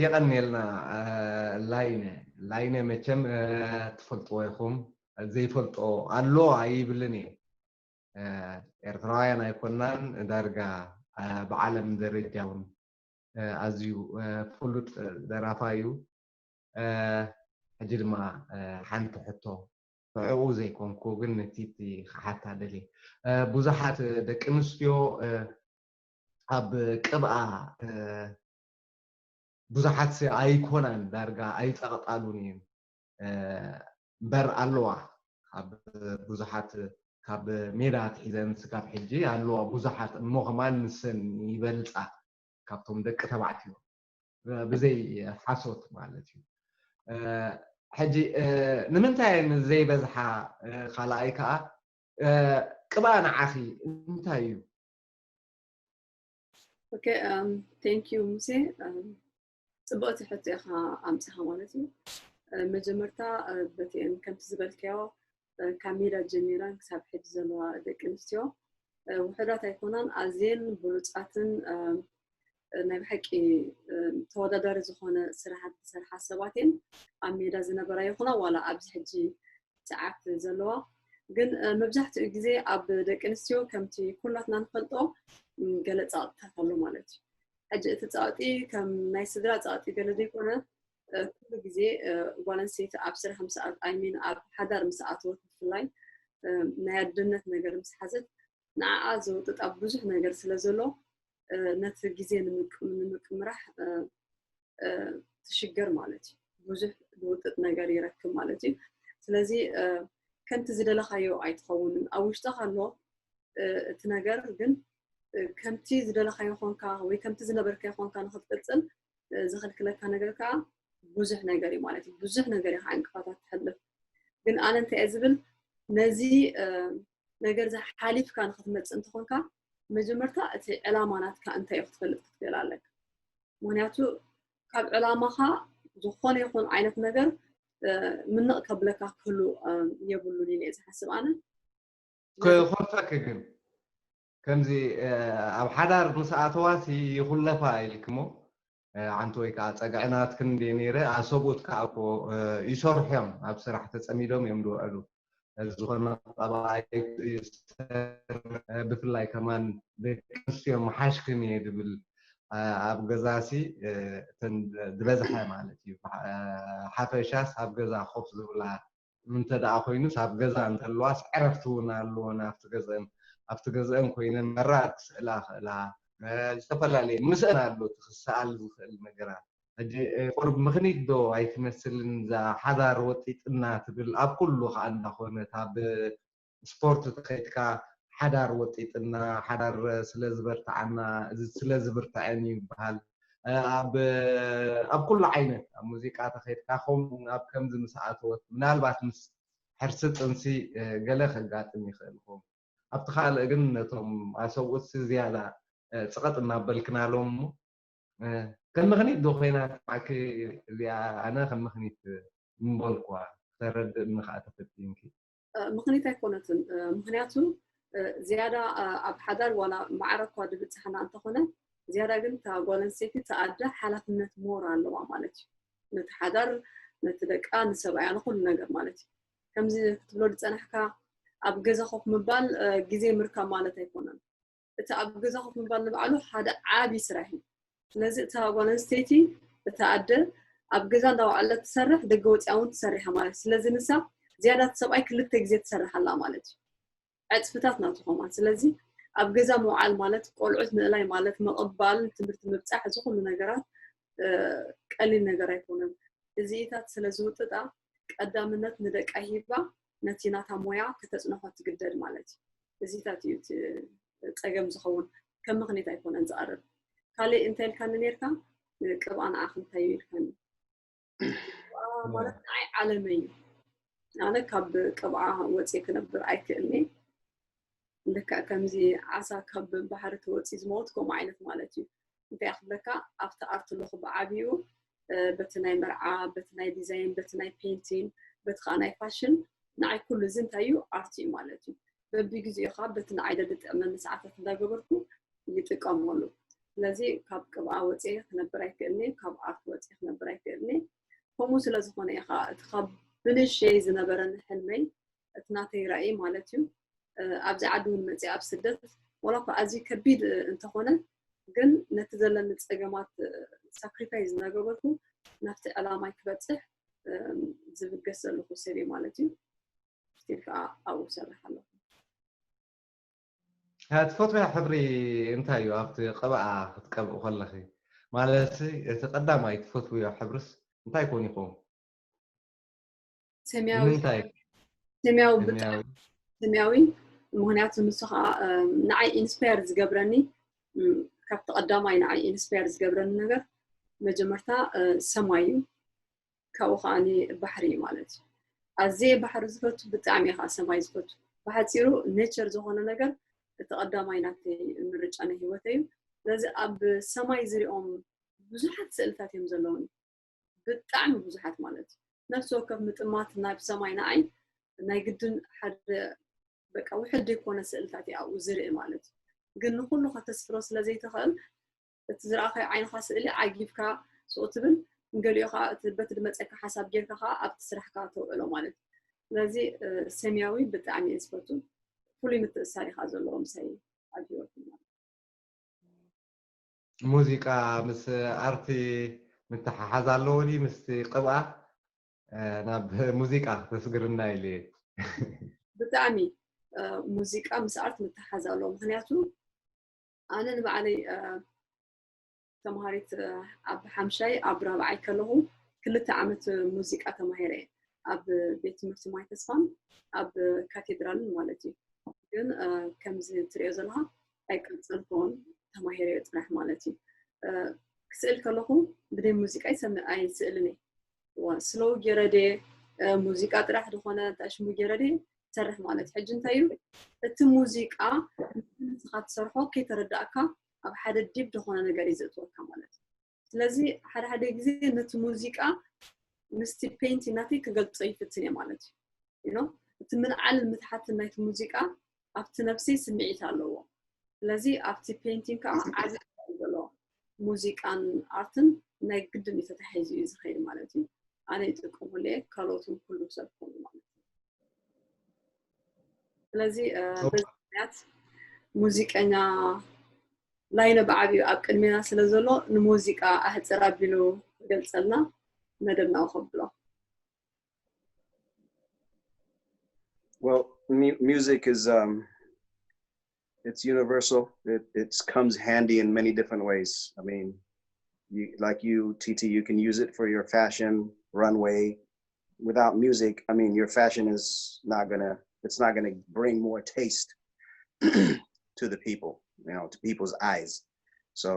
የቐንየልና። ላይነ ላይነ መቸም ትፈልጥዎ ኢኹም። ዘይፈልጦ ኣሎ ኣይብልን እየ። ኤርትራውያን ኣይኮናን፣ ዳርጋ ብዓለም ደረጃ እውን ኣዝዩ ፍሉጥ ደራፋይ እዩ። ሕጂ ድማ ሓንቲ ሕቶ ንዕኡ ዘይኮንኩ ግን ነቲ ክሓታ ደልየ። ብዙሓት ደቂ ኣንስትዮ ኣብ ቅብኣ ብዙሓት ኣይኮናን፣ ዳርጋ ኣይጠቕጣሉን እየን። እምበር ኣለዋ፣ ካብ ብዙሓት፣ ካብ ሜዳ ኣትሒዘን ስጋብ ሕጂ ኣለዋ ብዙሓት እሞ ከማን ንሰን ይበልፃ ካብቶም ደቂ ተባዕትዮ፣ ብዘይ ሓሶት ማለት እዩ። ሕጂ ንምንታይ እየን ዘይበዝሓ? ካልኣይ ከዓ ቅብኣ ንዓኺ እንታይ እዩ? Okay, um, thank you ሙሴ። ጽብቕቲ ሕቶ ኢኻ ኣምጺኻ ማለት እዩ። መጀመርታ በቲአን ከምቲ ዝበልካዮ ካብ ሜዳ ጀሚረን ክሳብ ሕጂ ዘለዋ ደቂ ኣንስትዮ ውሕዳት ኣይኮናን፣ ኣዝየን ብሉጻትን ናይ ብሓቂ ተወዳዳሪ ዝኾነ ስራሓት ዝሰርሓ ሰባት እየን። ኣብ ሜዳ ዝነበራ ይኹና ዋላ ኣብዚ ሕጂ ሰዓት ዘለዋ። ግን መብዛሕትኡ ግዜ ኣብ ደቂ ኣንስትዮ ከምቲ ኩላትና ንፈልጦ ገለ ፃቕጥታት ኣሎ ማለት እዩ። ሕጂ እቲ ፃቕጢ ከም ናይ ስድራ ፃቕጢ ገለ ዘይኮነ ኩሉ ግዜ ጓል ኣንስተይቲ ኣብ ስራሕ ምስ ኣት- I mean ኣብ ሓዳር ምስ ኣተወት ብፍላይ ናይ ኣደነት ነገር ምስ ሓዘት ንዓኣ ዘውጥጣ ብዙሕ ነገር ስለ ዘሎ ነቲ ግዜ ንምምራሕ ትሽገር ማለት እዩ። ብዙሕ ዝውጥጥ ነገር ይረክብ ማለት እዩ። ስለዚ ከምቲ ዝደለኻዮ ኣይትኸውንን። ኣብ ውሽጥኻ ኣሎ እቲ ነገር፣ ግን ከምቲ ዝደለኻዮ ኾንካ ወይ ከምቲ ዝነበርካዮ ኾንካ ንኽትቅፅል ዝኽልክለካ ነገር ከዓ ብዙሕ ነገር እዩ ማለት እዩ። ብዙሕ ነገር እዩ ከዓ ዕንቅፋታት ትሕልፍ። ግን ኣነ እንታይ እየ ዝብል፣ ነዚ ነገር እዚ ሓሊፍካ ንኽትመፅእ እንተኾንካ መጀመርታ እቲ ዕላማ ናትካ እንታይ እዩ ክትፈልጥ ክትክእል ኣለካ። ምክንያቱ ካብ ዕላማኻ ዝኾነ ይኹን ዓይነት ነገር ምንቕ ከብለካ ክህሉ የብሉን ኢለ እየ ዝሓስብ ኣነ። ክኾልፈኪ ግን ከምዚ ኣብ ሓዳር ምስ ኣተዋሲ ይኹለፋ ኢልክሞ ሓንቲ ወይ ከዓ ፀግዒ ናትክን እንደ ነይረ ኣሰብኡት ከዓ እኮ ይሰርሑ እዮም፣ ኣብ ስራሕ ተፀሚዶም እዮም ዝውዕሉ። ዝኾነ ቀባኣይ ብፍላይ ከማን ደቂ ኣንስትዮ ምሓሽክን እየ ዝብል ኣብ ገዛሲ እተን ዝበዝሐ ማለት እዩ። ሓፈሻስ ኣብ ገዛ ኮፍ ዝብላ እንተ ደኣ ኮይኑስ ኣብ ገዛ እንተለዋስ ዕረፍቲ እውን ኣለወን። ኣብቲ ገዝአን ኣብቲ ገዝአን ኮይነን መራር ክስእላ ክእላ ዝተፈላለየ ምስአን ኣሎ እቲ ክሰኣል ዝኽእል ነገራት። ሕጂ ቁሩብ ምኽኒት ዶ ኣይትመስልን እዛ ሓዳር ወጢጥና ትብል ኣብ ኩሉ ከዓ እንዳኾነት ኣብ ስፖርት ተኸይድካ ሓዳር ወጢጥና ሓዳር ስለ ዝበርትዓና እዚ ስለ ዝብርትዐን እዩ ይበሃል። ኣብ ኣብ ኩሉ ዓይነት ኣብ ሙዚቃ ተኸይድካ ከምኡ ኣብ ከምዚ ምስ ኣተወት ምናልባት ምስ ሕርሲ ጥንሲ ገለ ከጋጥም ይኽእል ይኸውን። ኣብቲ ካልእ ግን ነቶም ኣሰብኡትሲ ዝያዳ ፅቐጥ እናበልክናሎም እሞ ከም ምኽኒት ዶ ኮይና ትስማዕኪ? እዚኣ ኣነ ከም ምኽኒት ምበልኩዋ ክተረድእኒ ከዓ ተፈቲንኪ። ምኽኒት ኣይኮነትን። ምኽንያቱ ዝያዳ ኣብ ሓዳር ዋላ ማዕረ እኳ ድብፅሓና እንተኾነ ዝያዳ ግን እታ ጓል ኣንስተይቲ እታ ኣደ ሓላፍነት ሞር ኣለዋ ማለት እዩ። ነቲ ሓዳር፣ ነቲ ደቃ፣ ንሰብኣያ፣ ንኹሉ ነገር ማለት እዩ። ከምዚ ክትብሎ ዝፀናሕካ ኣብ ገዛ ኮፍ ምባል ግዜ ምርካብ ማለት ኣይኮነን። እቲ ኣብ ገዛ ኮፍ ምባል ንባዕሉ ሓደ ዓቢ ስራሕ እዩ። ስለዚ እታ ጓል ኣንስተይቲ እታ ኣደ ኣብ ገዛ እንዳወዓለት ትሰርሕ፣ ደገ ወፂኣ እውን ትሰርሕ ማለት እዩ። ስለዚ ንሳ ዝያዳ እቲ ሰብኣይ ክልተ ግዜ ትሰርሕ ኣላ ማለት እዩ። ዕፅፍታት ናቱ ከማን። ስለዚ ኣብ ገዛ ምውዓል ማለት ቆልዑት ምእላይ ማለት ምቕባል፣ ትምህርቲ ምብፃሕ፣ እዚ ኩሉ ነገራት ቀሊል ነገር ኣይኮነን። እዚኢታት ስለ ዝውጥጣ ቀዳምነት ንደቃ ሂባ ነቲ ናታ ሞያ ከተፅንሖ ትግደድ ማለት እዩ። እዚታት እዩ እቲ ፀገም ዝኸውን። ከም ምኽንያት ኣይኮነን ዝቐርብ። ካልእ እንታይ ኢልካኒ ነርካ? ቅብኣ ንዓኽ እንታይ እዩ ኢልካኒ? ማለት ንዓይ ዓለመይ እዩ። ኣነ ካብ ቅብኣ ወፅየ ክነብር ኣይክእልኒ። ልክዕ ከምዚ ዓሳ ካብ ባሕሪ ተወፂ ዝመወት ከምኡ ዓይነት ማለት እዩ። እንታይ ክብለካ ኣብቲ ኣርት ኣለኹ ብዓብኡ በቲ ናይ መርዓ በቲ ናይ ዲዛይን በቲ ናይ ፔንቲን በቲ ከዓ ናይ ፋሽን ንዓይ ኩሉ እዚ እንታይ እዩ ኣርት እዩ ማለት እዩ። በቢግዜኡ ከዓ በቲ ንዓይ ደድጥዕመኒ ሰዓታት እንዳገበርኩ ይጥቀመሉ። ስለዚ ካብ ቅብኣ ወፅየ ክነብር ኣይክእልኒ፣ ካብ ኣርት ወፅየ ክነብር ኣይክእልኒ። ከምኡ ስለዝኾነ እዩ ከዓ እቲ ካብ ብንሸይ ዝነበረኒ ሕልመይ እቲ ናተይ ራእይ ማለት እዩ ኣብዚ ዓዲ እውን መፅእ ኣብ ስደት ዋላ እኳ ኣዝዩ ከቢድ እንተኾነ ግን ነቲ ዘለኒ ፀገማት ሳክሪፋይስ እናገበርኩ ናብቲ ዕላማይ ክበፅሕ ዝብገስ ዘለኹ ሰብ እየ ማለት እዩ። ስቲል ከዓ ኣብኡ ሰርሕ ኣለኹ። ትፈትውያ ሕብሪ እንታይ እዩ ኣብቲ ቅብኣ ክትቀብእ ከለኺ? ማለት እቲ ቀዳማይ ትፈትውዮ ሕብርስ እንታይ ኮን ይኸውን? ሰማያዊ ንምንታይ? ሰማያዊ ብጣዕሚ ሰማያዊ ምክንያቱ ንሱ ከዓ ንዓይ ኢንስፓየር ዝገብረኒ ካብቲ ቀዳማይ ንዓይ ኢንስፓየር ዝገብረኒ ነገር መጀመርታ ሰማይ እዩ። ካብኡ ከዓ ባሕሪ እዩ ማለት እዩ። ኣዝየ ባሕሪ ዝፈቱ ብጣዕሚ እየ ከዓ ሰማይ ዝፈቱ። ብሓፂሩ ኔቸር ዝኾነ ነገር እቲ ቀዳማይ ናተይ ምርጫ ናይ ህይወተይ እዩ። ስለዚ ኣብ ሰማይ ዝሪኦም ብዙሓት ስእልታት እዮም ዘለውኒ። ብጣዕሚ ብዙሓት ማለት እዩ። ነፍሲ ወከፍ ምጥማት ናብ ሰማይ ንዓይ ናይ ግድን ሓደ በቃ ውሕድ ዘይኮነ ስእልታት እዩ ኣብኡ ዝርኢ ማለት እዩ። ግን ንኩሉ ከተስፍሮ ስለ ዘይትኽእል እቲ ዝረኣኻዮ ዓይንኻ ስእሊ ዓጊብካ ስቕ ትብል ንገሊኡ ከዓ እቲ በቲ ዝመፀካ ሓሳብ ጌርካ ከዓ ኣብቲ ስራሕካ ተውዕሎ ማለት እዩ። ስለዚ ሰማያዊ ብጣዕሚ እየ ዝፈቱ። ፍሉይ ምትእሳር እዩ ከዓ ዘለዎ ምሳይ ኣብ ህይወት ማለት እዩ። ሙዚቃ ምስ ኣርቲ ምትሓሓዝ ኣለዎ ድዩ? ምስቲ ቅብኣ ናብ ሙዚቃ ክተስግርና ኢለ እየ። ብጣዕሚ ሙዚቃ ምስ ኣርት ምትሓሓዝ ኣለዎ። ምክንያቱ ኣነ ንባዕለይ ተምሃሪት ኣብ ሓምሻይ ኣብ ራብዓይ ከለኹ ክልተ ዓመት ሙዚቃ ተማሂረ እየ ኣብ ቤት ትምህርቲ ማይ ተስፋን ኣብ ካቴድራልን ማለት እዩ። ግን ከምዚ ትሪኦ ዘለካ ኣይቀፀልኩን ተማሂረዮ ጥራሕ ማለት እዩ። ክስእል ከለኹ ብደይ ሙዚቃ ኣይሰምዕ ኣይስእልን እየ። ስሎው ገይረ ድየ ሙዚቃ ጥራሕ ዝኾነ እንታይ ሽሙ ገይረ ድየ ዝሰርሕ ማለት እዩ። ሕጂ እንታይ እዩ እቲ ሙዚቃ ንስኻ ትሰርሖ ከይተረዳእካ ኣብ ሓደ ዲፕ ዝኾነ ነገር እዩ ዘእትወካ ማለት እዩ። ስለዚ ሓደ ሓደ ግዜ ነቲ ሙዚቃ ምስቲ ፔንቲንግ ናተይ ክገልፆ ይፍትን እየ ማለት እዩ። እቲ ምልዓልን ምትሓትን ናይቲ ሙዚቃ ኣብቲ ነብሰይ ስምዒት ኣለዎ። ስለዚ ኣብቲ ፔንቲንግ ከዓ ዓብዪ ተራ እዩ ዘለዎ። ሙዚቃን ኣርትን ናይ ግድን እዩ ተታሒዙ እዩ ዝኸይድ ማለት እዩ። ኣነ ይጥቀመሉ እየ፣ ካልኦት እውን ኩሉ ሰብ ክኾኑ ማለት እዩ። ስለዚ በዚ ምክንያት ሙዚቀኛ ላይነ ብዓብዩ ኣብ ቅድሜና ስለ ዘሎ ንሙዚቃ ኣሕፅር ኣቢሉ ክገልፀልና መደብና ከብሎ። Well, mu- music is um, it's universal. It it comes handy in many different ways. I mean, you like you T T, you can use it for your fashion runway. Without music, I mean, your fashion is not gonna it's not gonna bring more taste to the people, you know, to people's eyes. So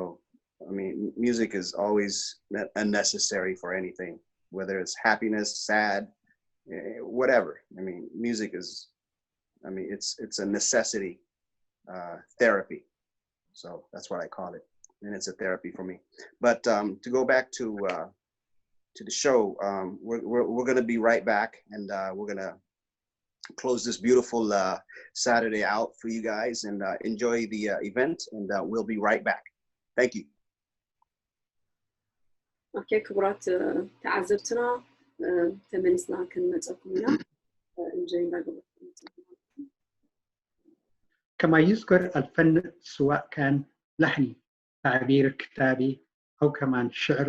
I mean, music is always ne- a necessary for anything, whether it's happiness, sad, eh, whatever. I mean, music is, I mean, it's it's a necessity uh, therapy. So that's what I call it, and it's a therapy for me. But um, to go back to uh, to the show, um, we're we're, we're going to be right back, and uh, we're going to close this beautiful uh, Saturday out for you guys, and uh, enjoy the uh, event, and uh, we'll be right back. Thank you. ኦኬ ክቡራት ተዓዘብትና ተመሊስና ክንመፀኩም ኢና። እንጆይ እንዳገበርኩም كما يذكر الفن سواء كان لحني، تعبير، كتابي، أو كمان شعر،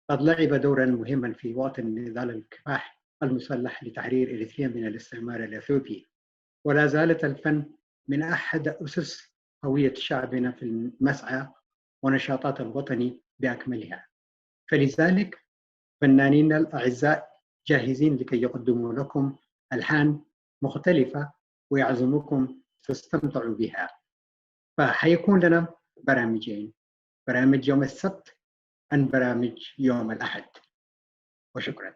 قد لعب دورا مهما في وقت النضال الكفاح. المسلح لتحرير إريتريا من الاستعمار الأثيوبي، ولا زالت الفن من أحد أسس هوية شعبنا في المسعى ونشاطات الوطني بأكملها. فلذلك فنانينا الأعزاء جاهزين لكي يقدموا لكم ألحان مختلفة ويعزمكم تستمتعوا بها. فحيكون لنا برامجين، برامج يوم السبت عن برامج يوم الأحد. وشكرا.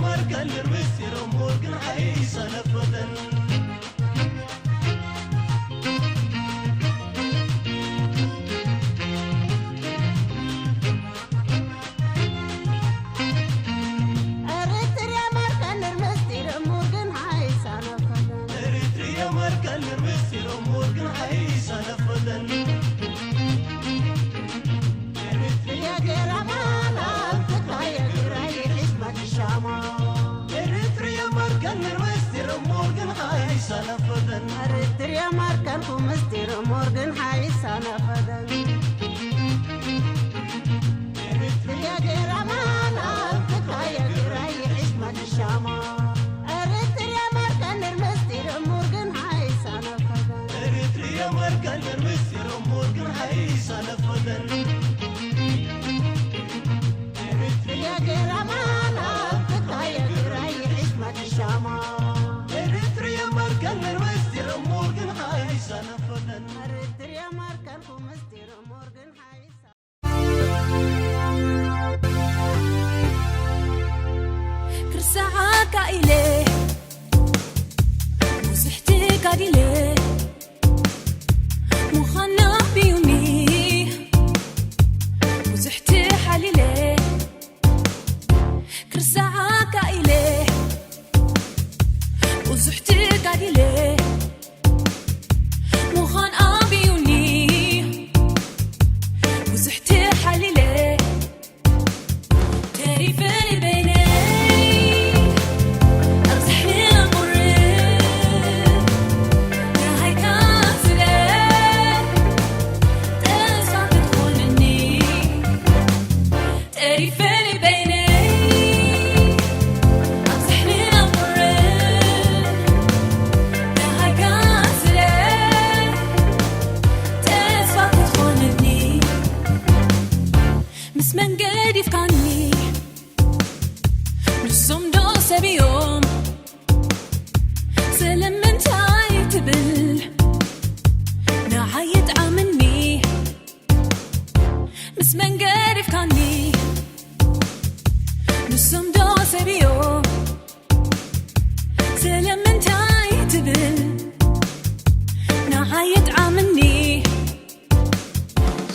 ማርከን ምስጢር እሙር ግን ሓይሳ ነፈተን። ኤርትርያ ማርከን ምስጢር እሙር ግን ሓይሳ ነፈተን። ኤርትርያ ማርከን ምስጢር እሙር ግን ሓይሳ ነፈተን። ኤርትርያ ገራማና ትግራይ ትግራይ ሕዝባ ትሻማ። ኤርትርያ ማርከን ምስጢር እሙር ግን ሓይሳ ነፈተን። ኤርትርያ ማርከን ምስጢር እሙር ግን ሓይሳ ነፈተን። ኤርትርያ ገራማና ትግራይ ትግራይ ሕዝባ ትሻማ። ኤርትርያ ማርከን ምስጢር እሙር ግን ሓይሳ ነፈተን። ኤርትርያ ማርከን ምስጢር እሙር ግን ሓይሳ ነፈተን። ኤርትርያ ገራማና ትግራይ ትግራይ ሕዝባ ትሻማ። ኤርትርያ ማርከን ምስጢር እሙር ግን ሓይሳ ነፈተን። ኤርትርያ ማርከን ምስጢር እሙር ግን ሓይሳ ክርስዓካ ኢለ ብዙሕ ትጋዲለ ምዃና ኣቢዩኒ ብዙሕ ትሓሊለ ክርስዓካ ኢለ ብዙሕ ትጋዲለ ምዃን ኣቢዩኒ ብዙሕ ትሓሊለ ተሪፈ ንበይነይ ኣብ ዝሕልና ቁርብ ደሃይካ ስለ ተስፋ ክትኾነኒ ተሪፈ ንበይነይ ኣብ ዝሕልና ቁርብ ደሃይካ ስለ ተስፋ ክትኾነኒ ምስ መን ገዲፍካኒ ንሶም ዶ ሰብ እዮም ስለምንታይ ትብል ንዓይ ይጥዓመኒ ምስ መን ገዲፍካኒ ንሶም ዶ ሰብ እዮም ስለምንታይ ትብል ንዓይ ይጥዓመኒ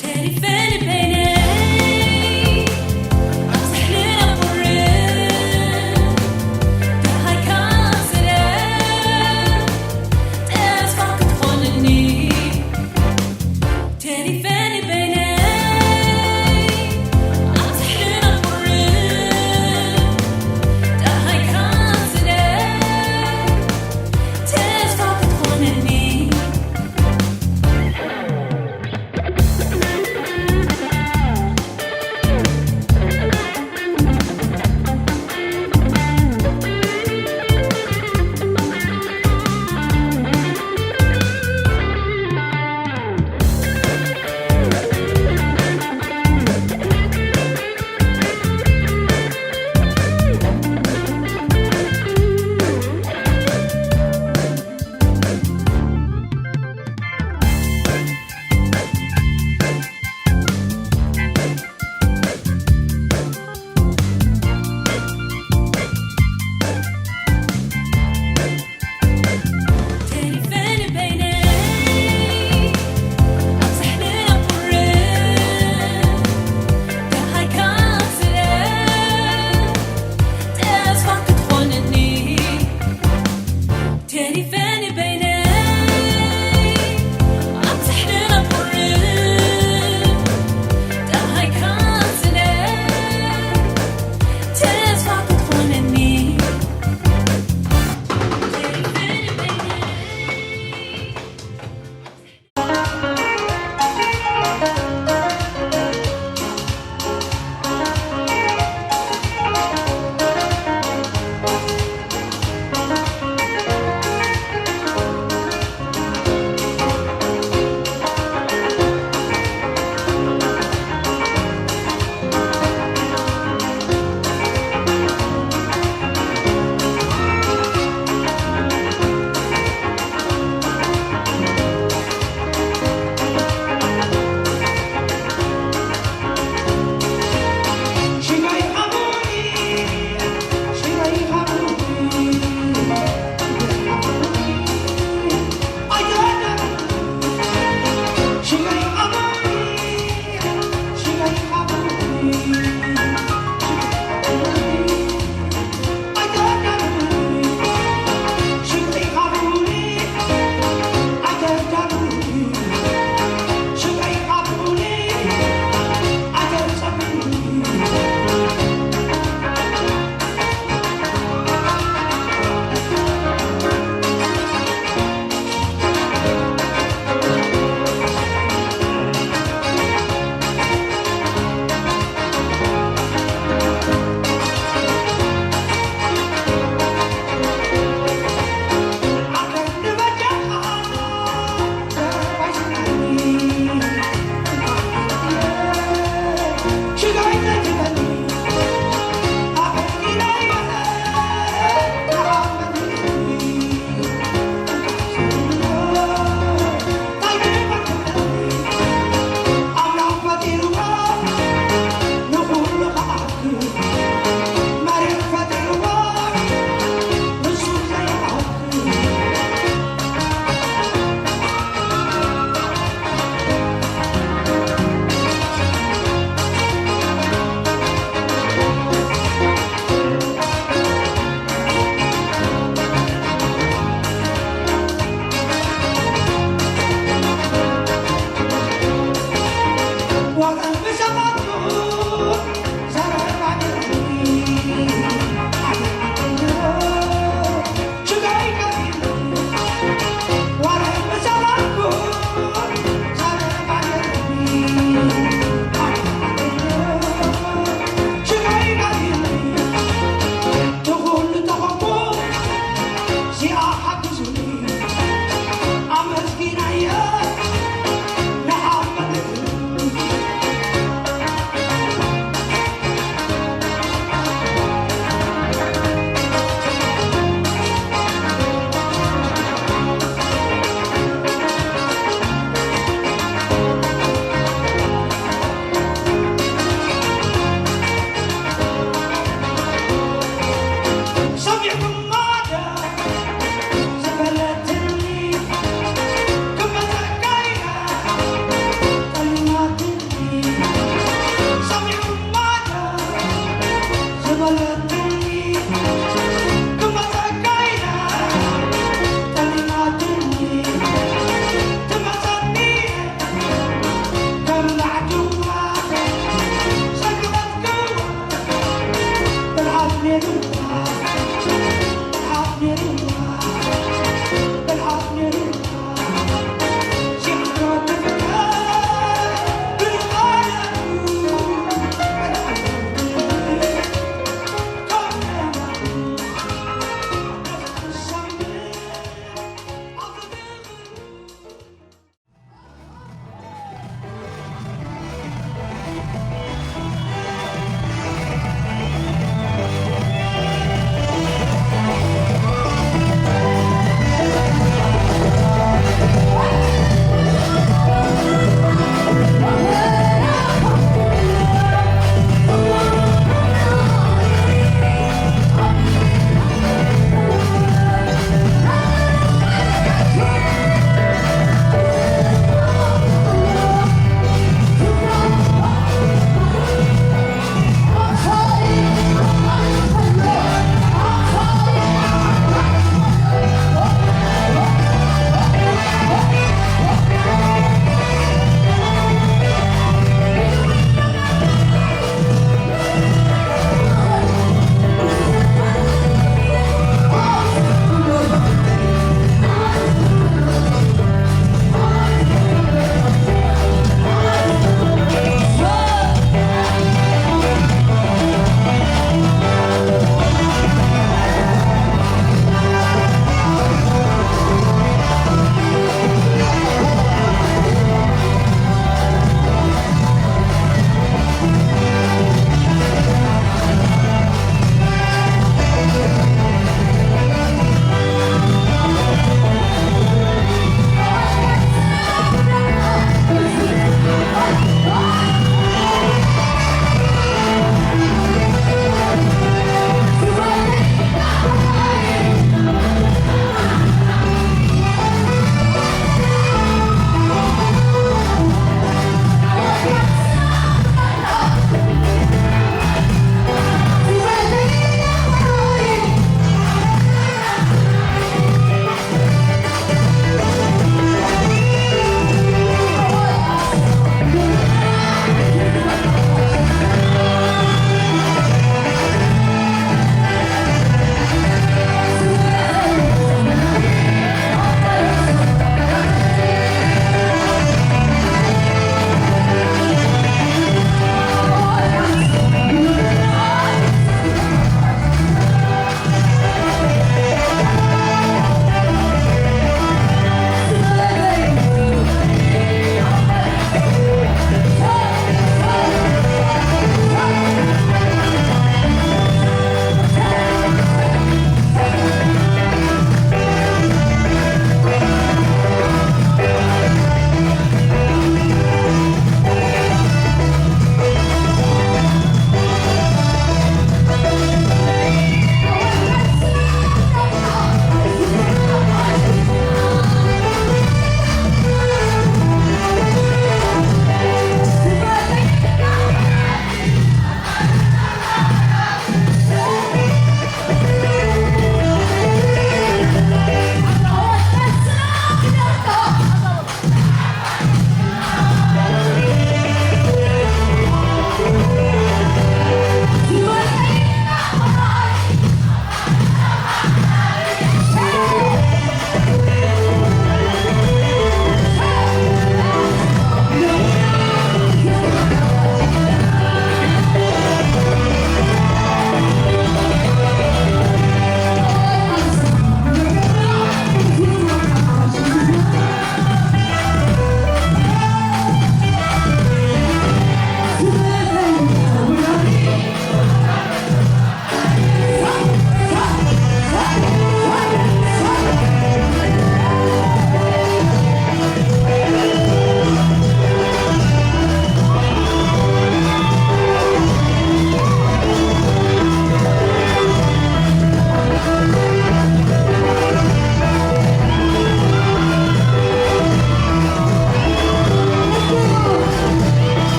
ተሪፈ ንበይነይ ኣብ ዝሕልና ቁርብ ደሃይካ ስለ ተስፋ ክትኾነኒ ተሪፈ ንበይነይ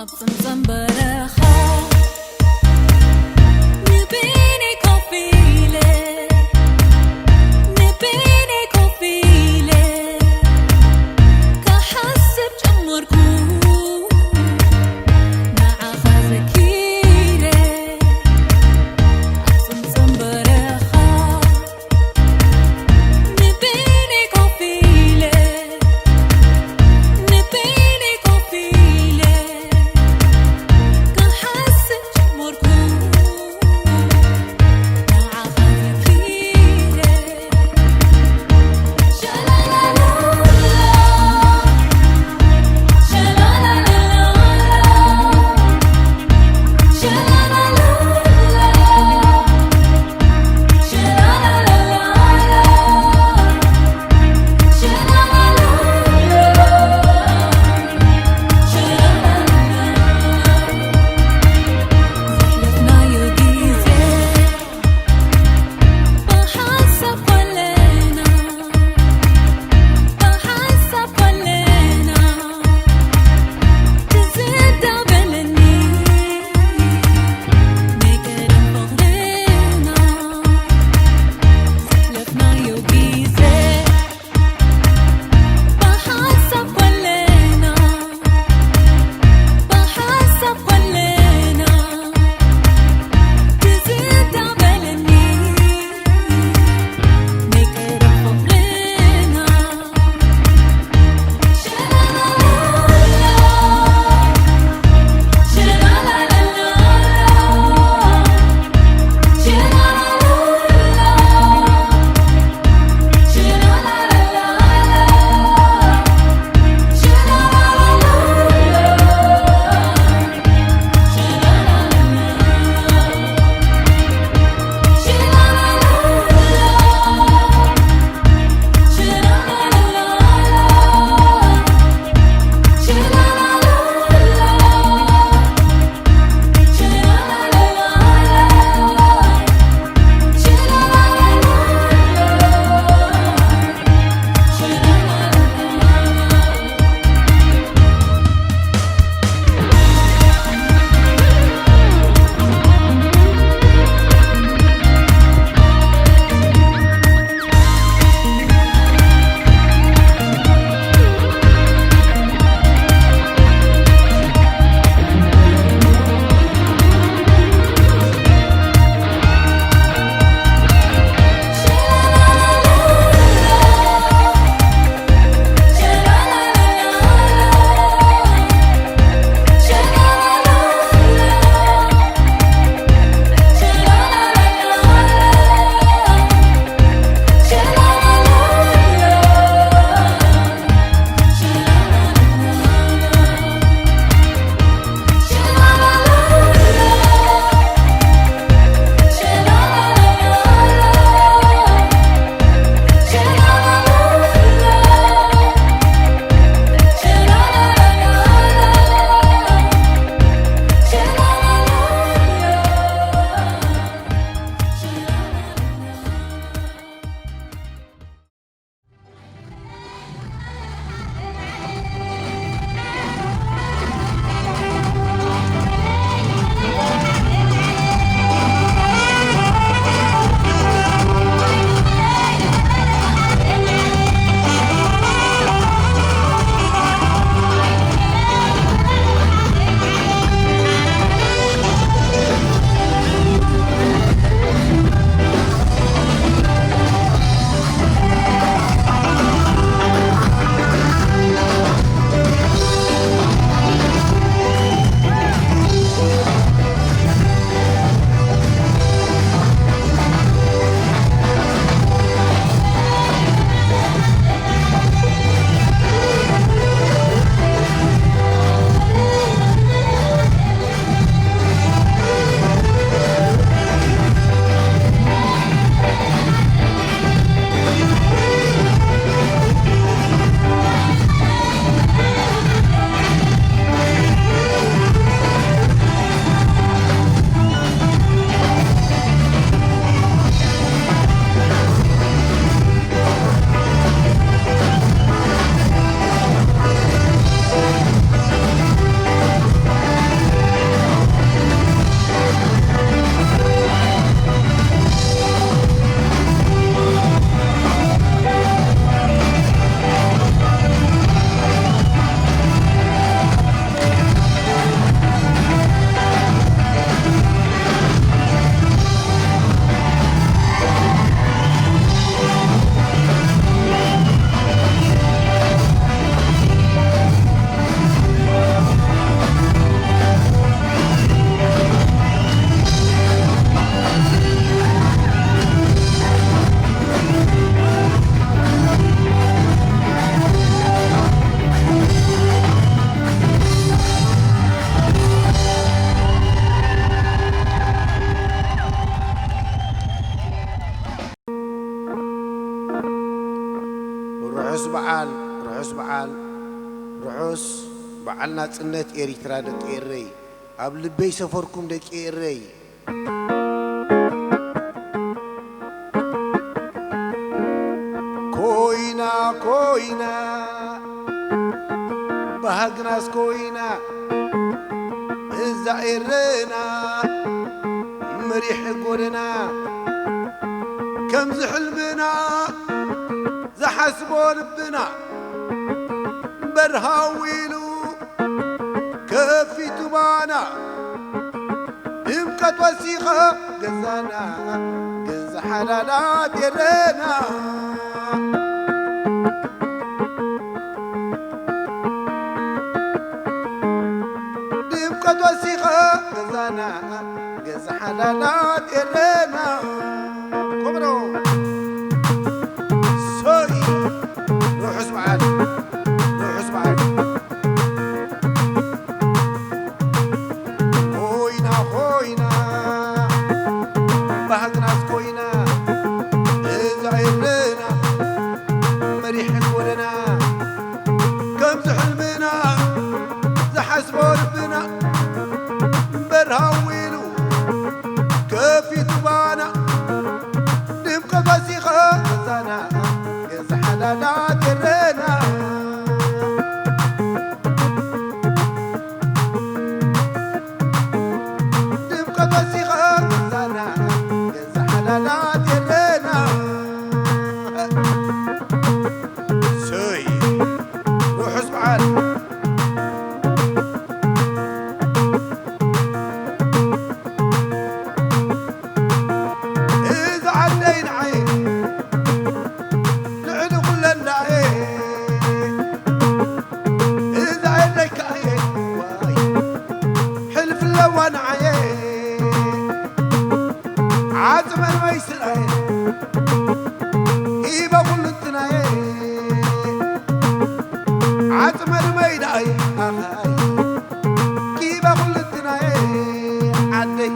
ኣብ ጽምጽም በረኻ ንበይነይ ኮፍ ኢለ፣ ንበይነይ ኮፍ ኢለ ክሓስብ ጀመርኩ፣ ንዓኻ ዘኪረ። ኣብ ጽምጽም በረኻ ንበይነይ ኮፍ ኢለ፣ ንበይነይ ኮፍ ኢለ ክሓስብ በዓል ርሑስ በዓል ናጽነት ኤሪትራ ደቂ ኤረይ፣ ኣብ ልበይ ሰፈርኩም ደቂ ኤረይ። ኮይና ኮይና ባህግናስ ኮይና እዛ ኤረና መሪሕ ጎደና ከምዚ ሕልምና ዝሓስቦ ልብና በርሃው ኢሉ ከፊቱ ባና ድምቀት ወሲኸ ገዛና ገዛ ሓላላት ኤረና ድምቀት ወሲኸ ገዛና ገዛ ሓላላት ኤረና ኮብሮ ሶይ ርሑስ በዓል ርሑስ በዓል ኮይና ኮይና ባህግናስ ኮይና እዛ ኤረና መሪሕ ጎደና ከምዚ ሕልምና ዝሓስቦ ልብና እምበር ሃዊሉ ከፊቱ ባና ድምቀት ወሲኸ ገዛና ገዛ ሓላላት ኤረና ድምቀት ወሲኸ ገዛና ገዛ ሓላላት ኤረና ሰይ ርሑስ በዓል እዛ ዓደይ ንዓየ ልዕሊ ኩለን ደኣየ እዛ ዓደይ ከኣየ ዋይ ሕልፍ ኣለዋ ንዓየ ዓጽመን ወይስላየ ሂበ ኩልንትናየ ዓጽመን መይዳይ ኣኸይ ኪበ ኩልንትናየ ዓደይ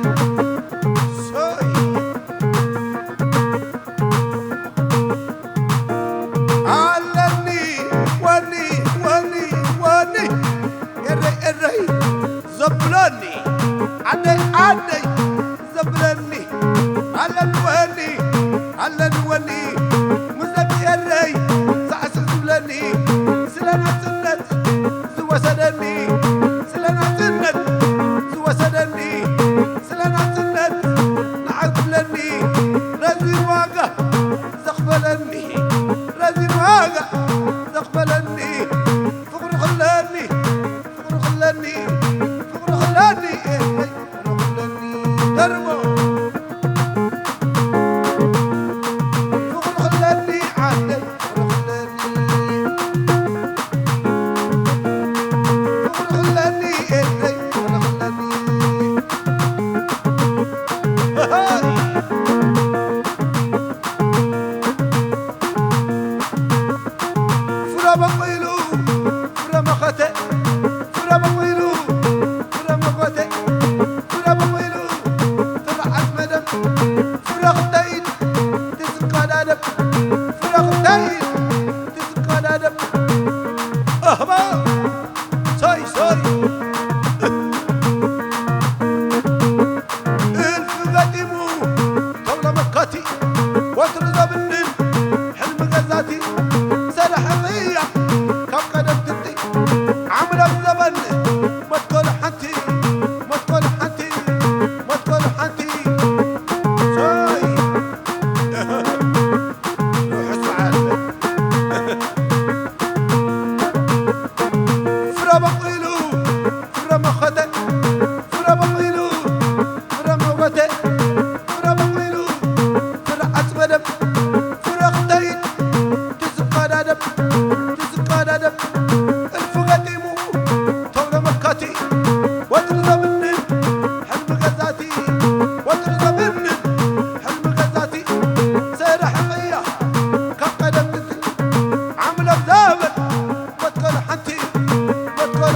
ሶይ ኣለኒ ወኒ ወኒ ወኒ ኤረይ ኤረይ ዘብለኒ ዓደይ ዓደይ ዘብለኒ ኣለኒ ወኒ ኣለኒ ወኒ ምስ ደቂ ኤረይ ሳዕስዕ ዝብለኒ ስለ ናጽነት ዝወሰደኒ ስለ ናጽነት ዝወሰደኒ ስለ ናጽነት ንዓይ ክብለኒ ረዚን ዋጋ ዘኽፈለኒ ረዚን ዋጋ ዘኽፈለኒ ፍቕሩ ክለኒ ፍቕሩ ክለኒ ፍቕሩ ክለኒ ፍቕሩ ክለኒ ደርቦ ፍቕሩ ክለኒ ዓደይ ፍቕሩ ክለኒ ፍቕሩ ክለኒ ኤረይ ፍቕሩ ክለኒ ፍረ በቑሉ ፍረ መኸተ ፍረ በቑሉ ፍረ መኸተ ፍረ በቑሉ ፍረ ዓጽመ ደም ፍረ ክልተ ኢድ ትዝቃዳደም ፍረ ክልተ ኢድ ትዝቃዳደም ኣህባ ሶይ ሶይ እልፊ ገጢሙ ተብሎ መካቲ ወትሩ ዘብንን ሕልሚ ገዛቲ ሰላሕ ቅያ ካብ ቀደም ትንቲ ዓምሎም ዘበን መትከሉ ሓንቲ መትከሉ ሓንቲ መትከሉ ሓንቲ ሶይ ርሑስ በዓል ፍረ በቑሉ ፍረ መኸተ ፍረ በቑሉ ፍረ መውረተ ፍረ በቑሉ ፍረ ዓጽመ ደም ፍረ ክልተ ኢድ ትዝቃዳደም ትዝቃዳደም እልፊ ገጢሙ ተብሎ መካቲ ወትሩ ዘብንን ሕልሚ ገዛቲ ወትሩ ዘብንን ሕልሚ ገዛቲ ሰራሕ ቅያ ካብ ቀደም ዓምሎም ዘበን መትከሉ ሓንቲ መትከሉ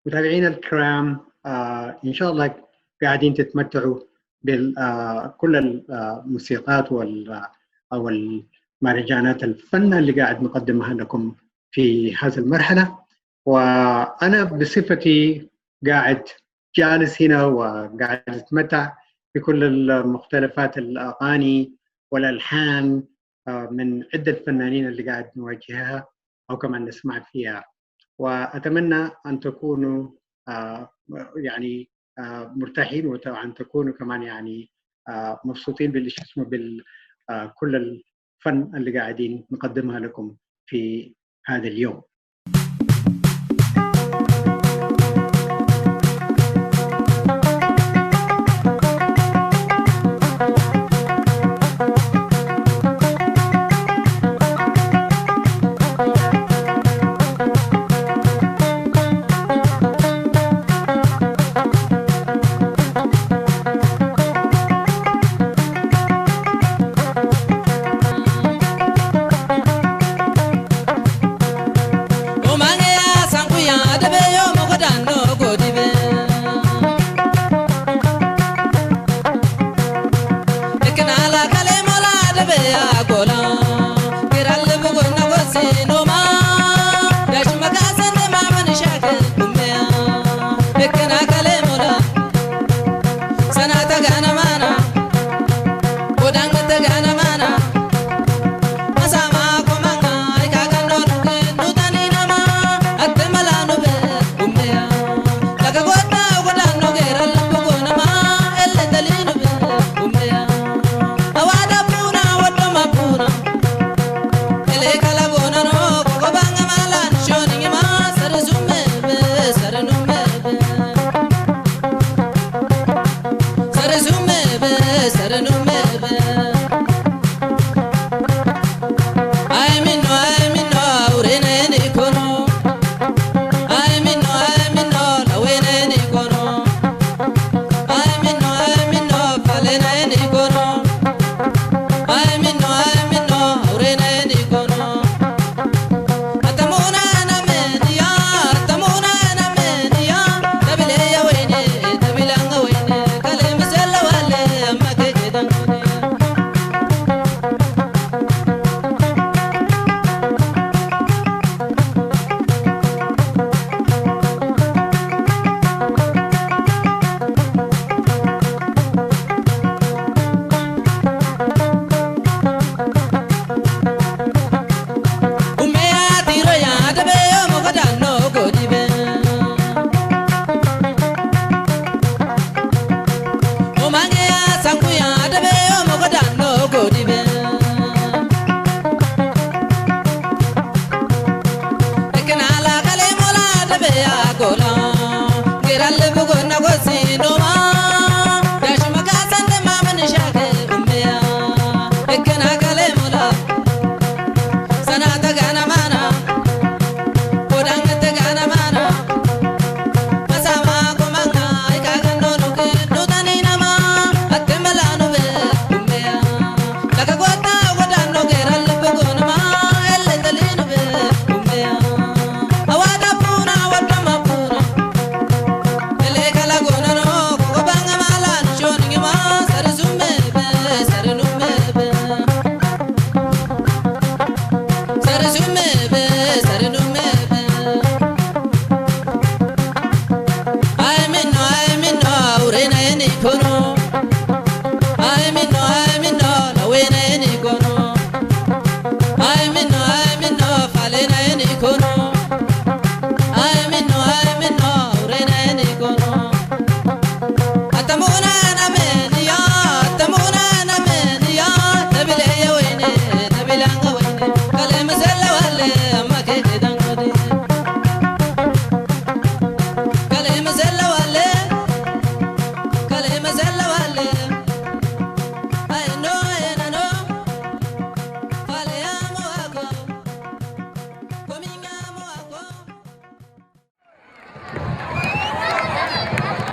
متابعينا الكرام، آه، إن شاء الله قاعدين تتمتعوا بكل الموسيقات وال-، أو المهرجانات الفن اللي قاعد نقدمها لكم في هذه المرحلة. وأنا بصفتي قاعد جالس هنا وقاعد أتمتع بكل المختلفات الأغاني والألحان، آه، من عدة فنانين اللي قاعد نواجهها أو كمان نسمع فيها. وأتمنى أن تكونوا، آه، يعني، آه، مرتاحين، وأن تكونوا كمان يعني، آه، مبسوطين بال-، شو اسمه، بال-، آه، كل الفن اللي قاعدين نقدمها لكم في هذا اليوم.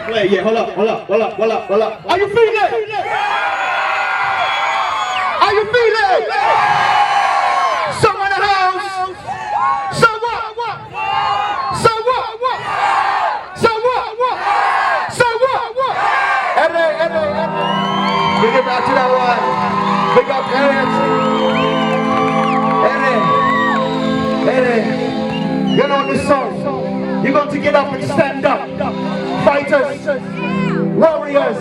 Play, yeah, hold up, hold up, hold up, hold up, hold up. Are you feeling it? Are you feeling it? Some in the house. So what? So what? Big up Atulawan. Big up Eric. Eric. Eric. You know the song. You got to get up and stand up. Fighters. Warriors.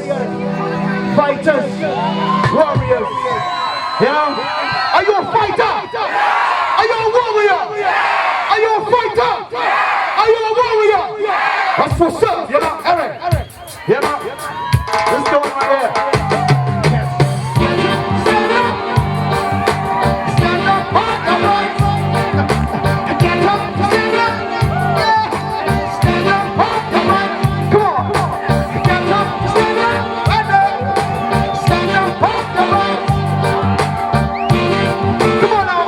Fighters. Warriors. Yeah? Are you a fighter? Are you a warrior? Are you a fighter? Are you a warrior? That's what's up. You know, Eric. Yeah, man. Let's go right there. Stand up. Stand up. Stand up. Stand up. Yeah. Stand up. Come on. Stand up. Stand up. Stand up. Come on now.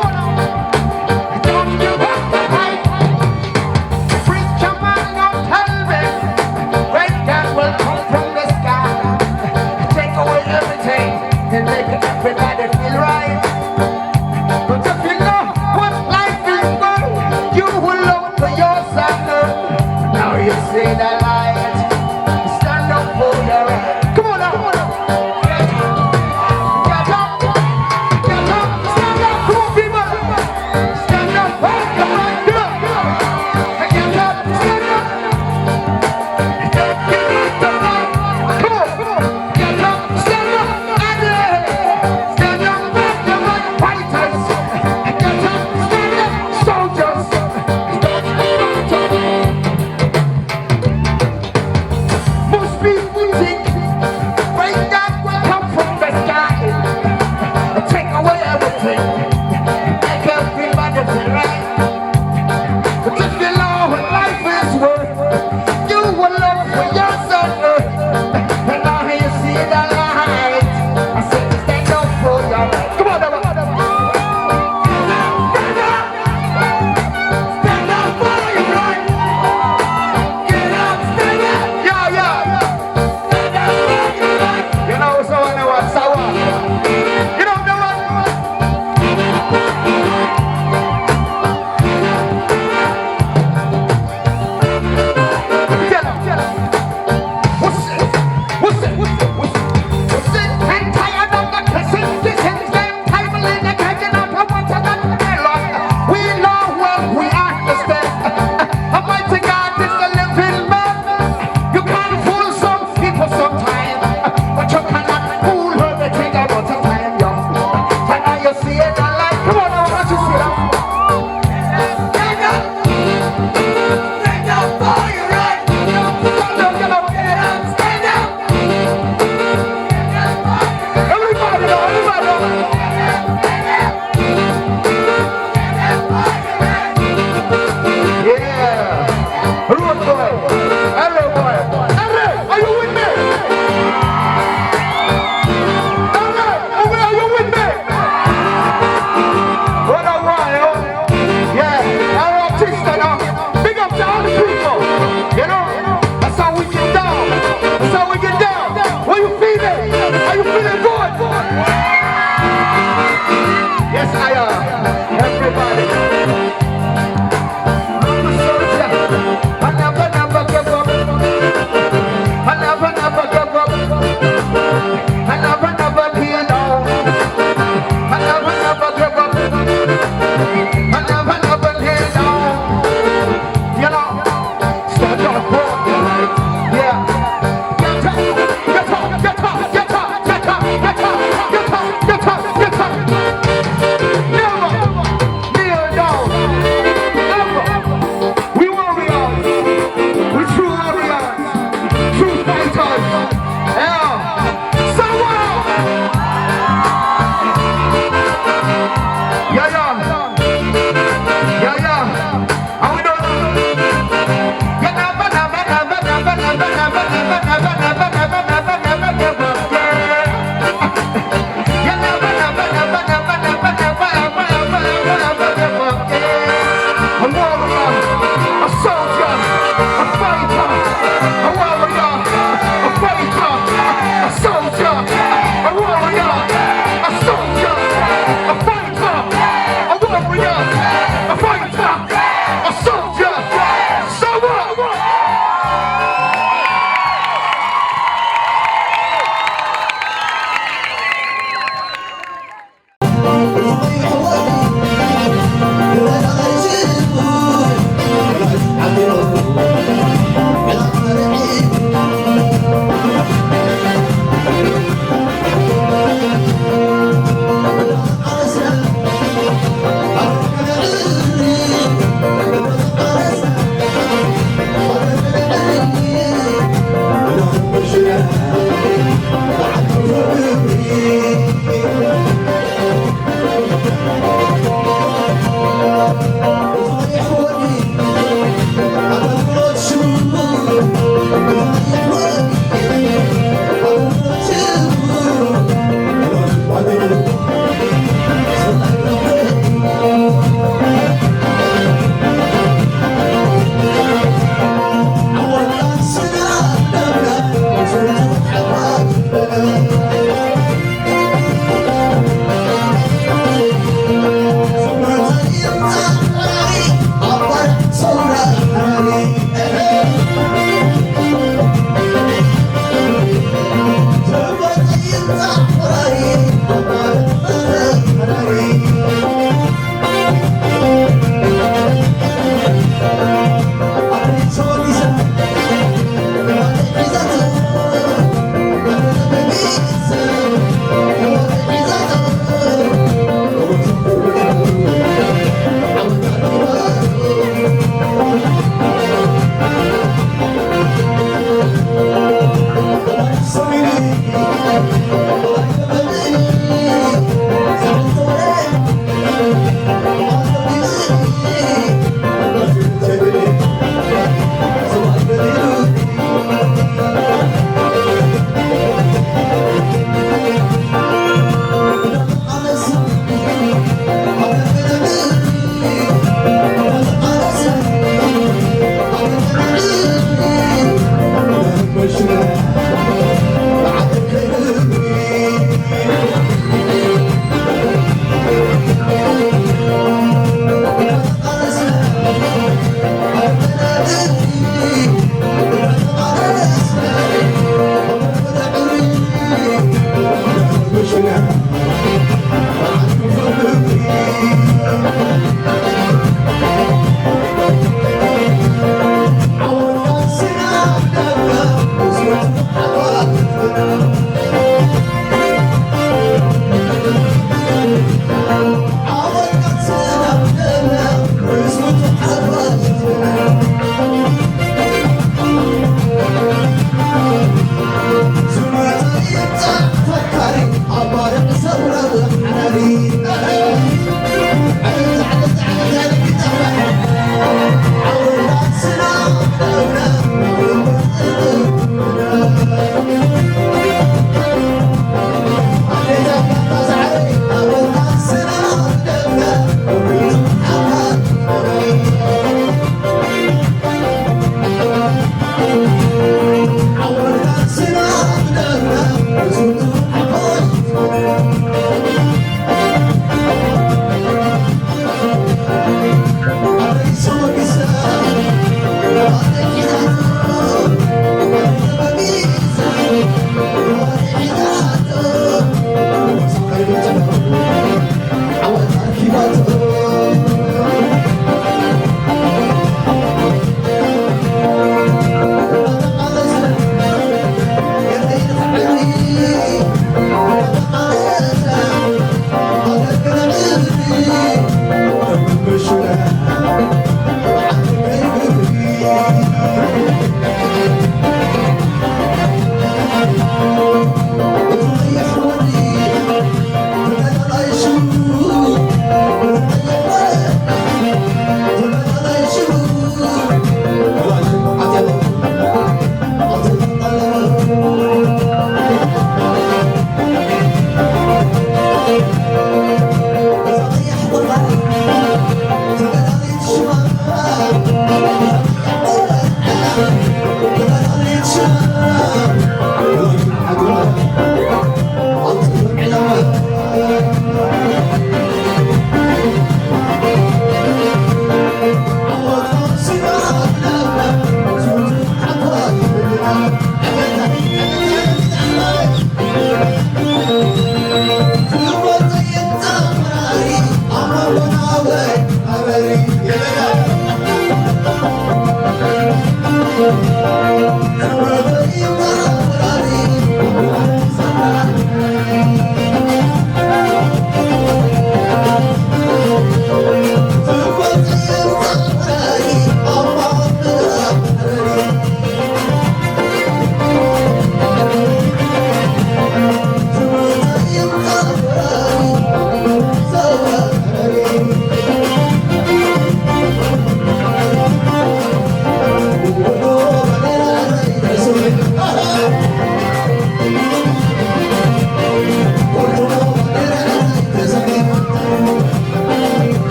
Don't give up the fight. Preacher man, don't tell me when God will come from the sky. Take a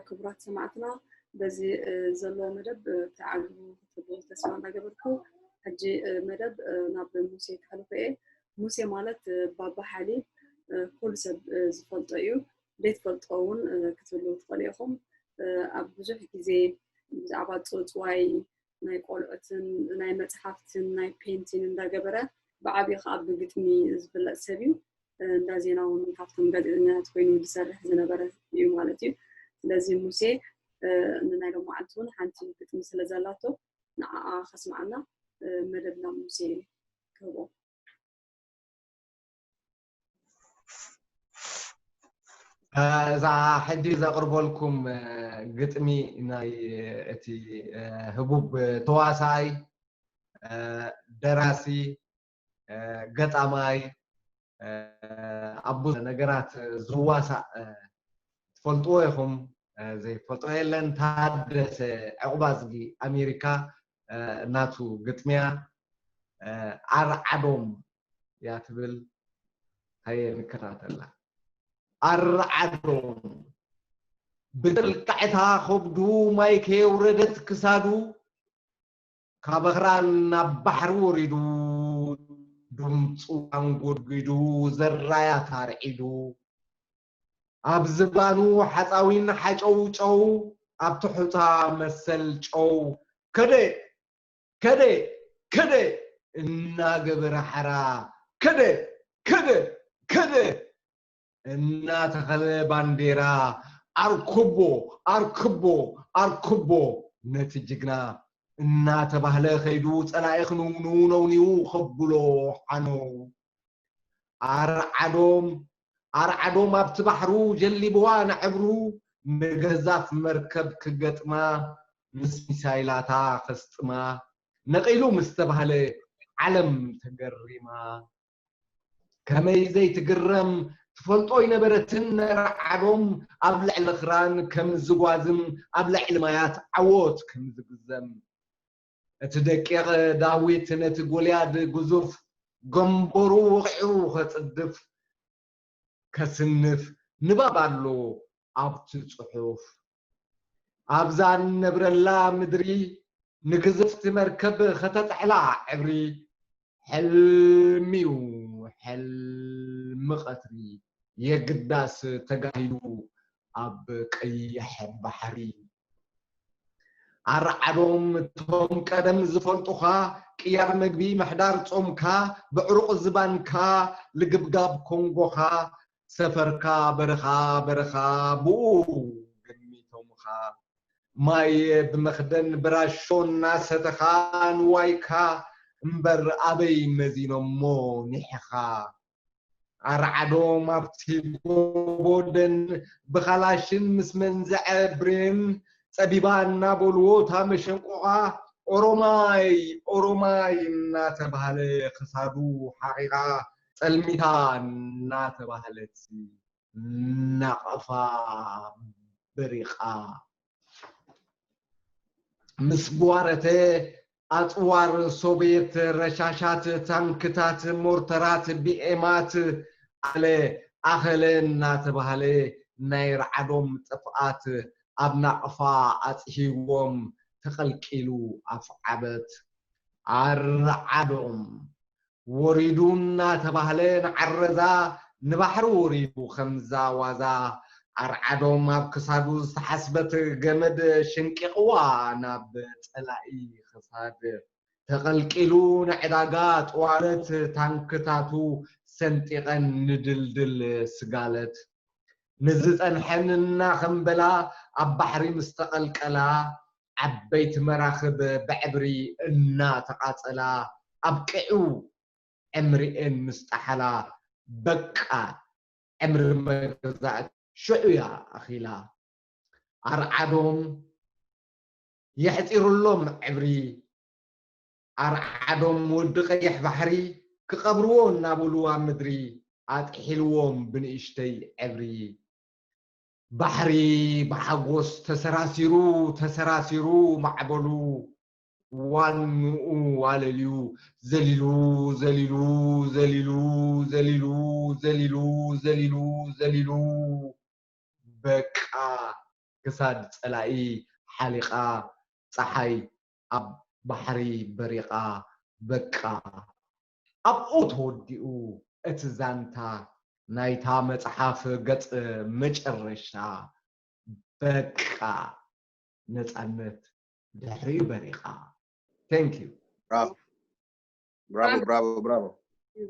ክቡራት ሰማዕትና፣ በዚ ዘሎ መደብ ተዓግቡ ክትብሉ ተስፋ እንዳገበርኩ፣ ሕጂ መደብ ናብ ሙሴ ከሕልፎ እየ። ሙሴ ማለት ባባ ሓሊብ ኩሉ ሰብ ዝፈልጦ እዩ። ዘይትፈልጦ እውን ክትህልዉ ትኽእሉ ኢኹም። ኣብ ብዙሕ ግዜ ብዛዕባ ጽውጽዋይ ናይ ቆልዑትን ናይ መጽሓፍትን ናይ ፔንቲን እንዳገበረ ብዓብዩ ከዓ ብግጥሚ ዝፍለጥ ሰብ እዩ። እንዳ ዜና እውን ካብቶም ጋዜጠኛታት ኮይኑ ዝሰርሕ ዝነበረ እዩ ማለት እዩ። ስለዚ ሙሴ ንናይ ሎማዓንቲ እውን ሓንቲ ግጥሚ ስለ ዘላቶ ንዓኣ ከስምዓና መደብ ናብ ሙሴ ክህቦ። እዛ ሕጂ ዘቕርበልኩም ግጥሚ ናይ እቲ ህቡብ ተዋሳኣይ፣ ደራሲ፣ ገጣማይ፣ ኣብ ብዙሕ ነገራት ዝዋሳእ ትፈልጥዎ ኢኹም። ዘይፈልጦ የለን። ታደሰ ዕቑባዝጊ ኣሜሪካ ናቱ ግጥሚያ ኣርዓዶም እያ ትብል። ሃየ ንከታተላ። ኣርዓዶም ብጥልቃዕታ ከብዱ ማይ ከየውረደት ክሳዱ ካብ ኣኽራን ናብ ባሕሪ ወሪዱ ድምፁ ኣንጎድጒዱ ዘራያት ኣርዒዱ ኣብ ዝባኑ ሓፃዊን ሓጨውጨው ኣብቲ ሑፃ መሰል ጨው ከደ ከደ ከደ እናገበረ ሓራ ከደ ከደ ከደ እናተኸለ ባንዴራ ኣርክቦ ኣርክቦ ኣርክቦ ነቲ ጅግና እናተባህለ ከይዱ ፀላኢ ክንውንው ነውኒው ከብሎ ሓነው ኣርዓዶም ኣርዓዶም ኣብቲ ባሕሩ ጀሊብዋ ንዕብሩ ንገዛፍ መርከብ ክገጥማ ምስ ሚሳይላታ ከስጥማ ነቒሉ ምስ ተባህለ ዓለም ተገሪማ። ከመይ ዘይትግረም ትፈልጦ ኣይነበረትን ኣርዓዶም ኣብ ልዕሊ ክራን ከም ዝጓዝም ኣብ ልዕሊ ማያት ዓወት ከም ዝግዘም እቲ ደቂቕ ዳዊት ነቲ ጎልያድ ግዙፍ ገንበሩ ወቒዑ ከጽድፍ ከስንፍ ንባብ ኣሎ ኣብቲ ጽሑፍ ኣብዛ ንነብረላ ምድሪ ንግዝፍቲ መርከብ ኸተጥዕላ ዕብሪ ሕልሚዩ ሕልሚ ቐትሪ የግዳስ ተጋሂዱ ኣብ ቀይሕ ባሕሪ ኣርዓዶም እቶም ቀደም ዝፈልጡኻ ቅያር መግቢ ምሕዳር ጾምካ ብዕሩቕ ዝባንካ ልግብጋብ ኮንጎኻ ሰፈርካ በረኻ በረኻ ብኡ ገሚቶምኻ ማይ ብመኽደን ብራሾ እናሰተኻ ንዋይካ እምበር ኣበይ መዚኖሞ ኒሕኻ ኣርዓዶም ኣብቲ ጎቦ ደን ብኻላሽን ምስ መንዘዐ ብሬን ጸቢባ እናበልዎ እታ መሸንቆቓ ኦሮማይ ኦሮማይ እናተባህለ ክሳዱ ሓቒቓ ጸልሚታ እናተባህለት ናቕፋ በሪቓ ምስ ጓረተ ኣፅዋር ሶቬት ረሻሻት ታንክታት ሞርተራት ቢኤማት ኣለ ኣኸለ እናተባህለ ናይ ርዓዶም ጥፍኣት ኣብ ናቕፋ ኣፅሂዎም ተቐልቂሉ ኣፍዓበት ኣርዓዶም ወሪዱ እናተባህለ ንዓረዛ ንባሕሪ ወሪዱ ከምዛ ዋዛ ኣርዓዶም ኣብ ክሳዱ ዝተሓስበት ገመድ ሸንቂቕዋ ናብ ፀላኢ ክሳድ ተቐልቂሉ ንዕዳጋ ጥዋለት ታንክታቱ ሰንጢቐን ንድልድል ስጋለት ንዝፀንሐን እናኸምበላ ኣብ ባሕሪ ምስ ተቐልቀላ ዓበይቲ መራኽብ ብዕብሪ እናተቓፀላ ኣብቂዑ ዕምሪኤን ምስ ጠሓላ በቃ ዕምሪ መግዛእቲ ሽዑ እያ ኣኺላ ኣርዓዶም የሕፂሩሎም ዕብሪ ኣርዓዶም ወዲ ቀይሕ ባሕሪ ክቐብርዎ እናበሉ ኣብ ምድሪ ኣጥሒልዎም ብንእሽተይ ዕብሪ ባሕሪ ብሓጎስ ተሰራሲሩ ተሰራሲሩ ማዕበሉ ዋንኡ ዋለልዩ ዘሊሉ ዘሊሉ ዘሊሉ ዘሊሉ ዘሊሉ ዘሊሉ ዘሊሉ በቃ ክሳድ ጸላኢ ሓሊቓ፣ ጸሓይ ኣብ ባሕሪ በሪቓ፣ በቃ ኣብኡ ተወዲኡ እቲ ዛንታ ናይታ መጽሓፍ ገጽ መጨረሻ። በቃ ነጻነት ድሕሪኡ በሪቓ። Thank you። ብራቮ ብራቮ ብራቮ ብራቮ።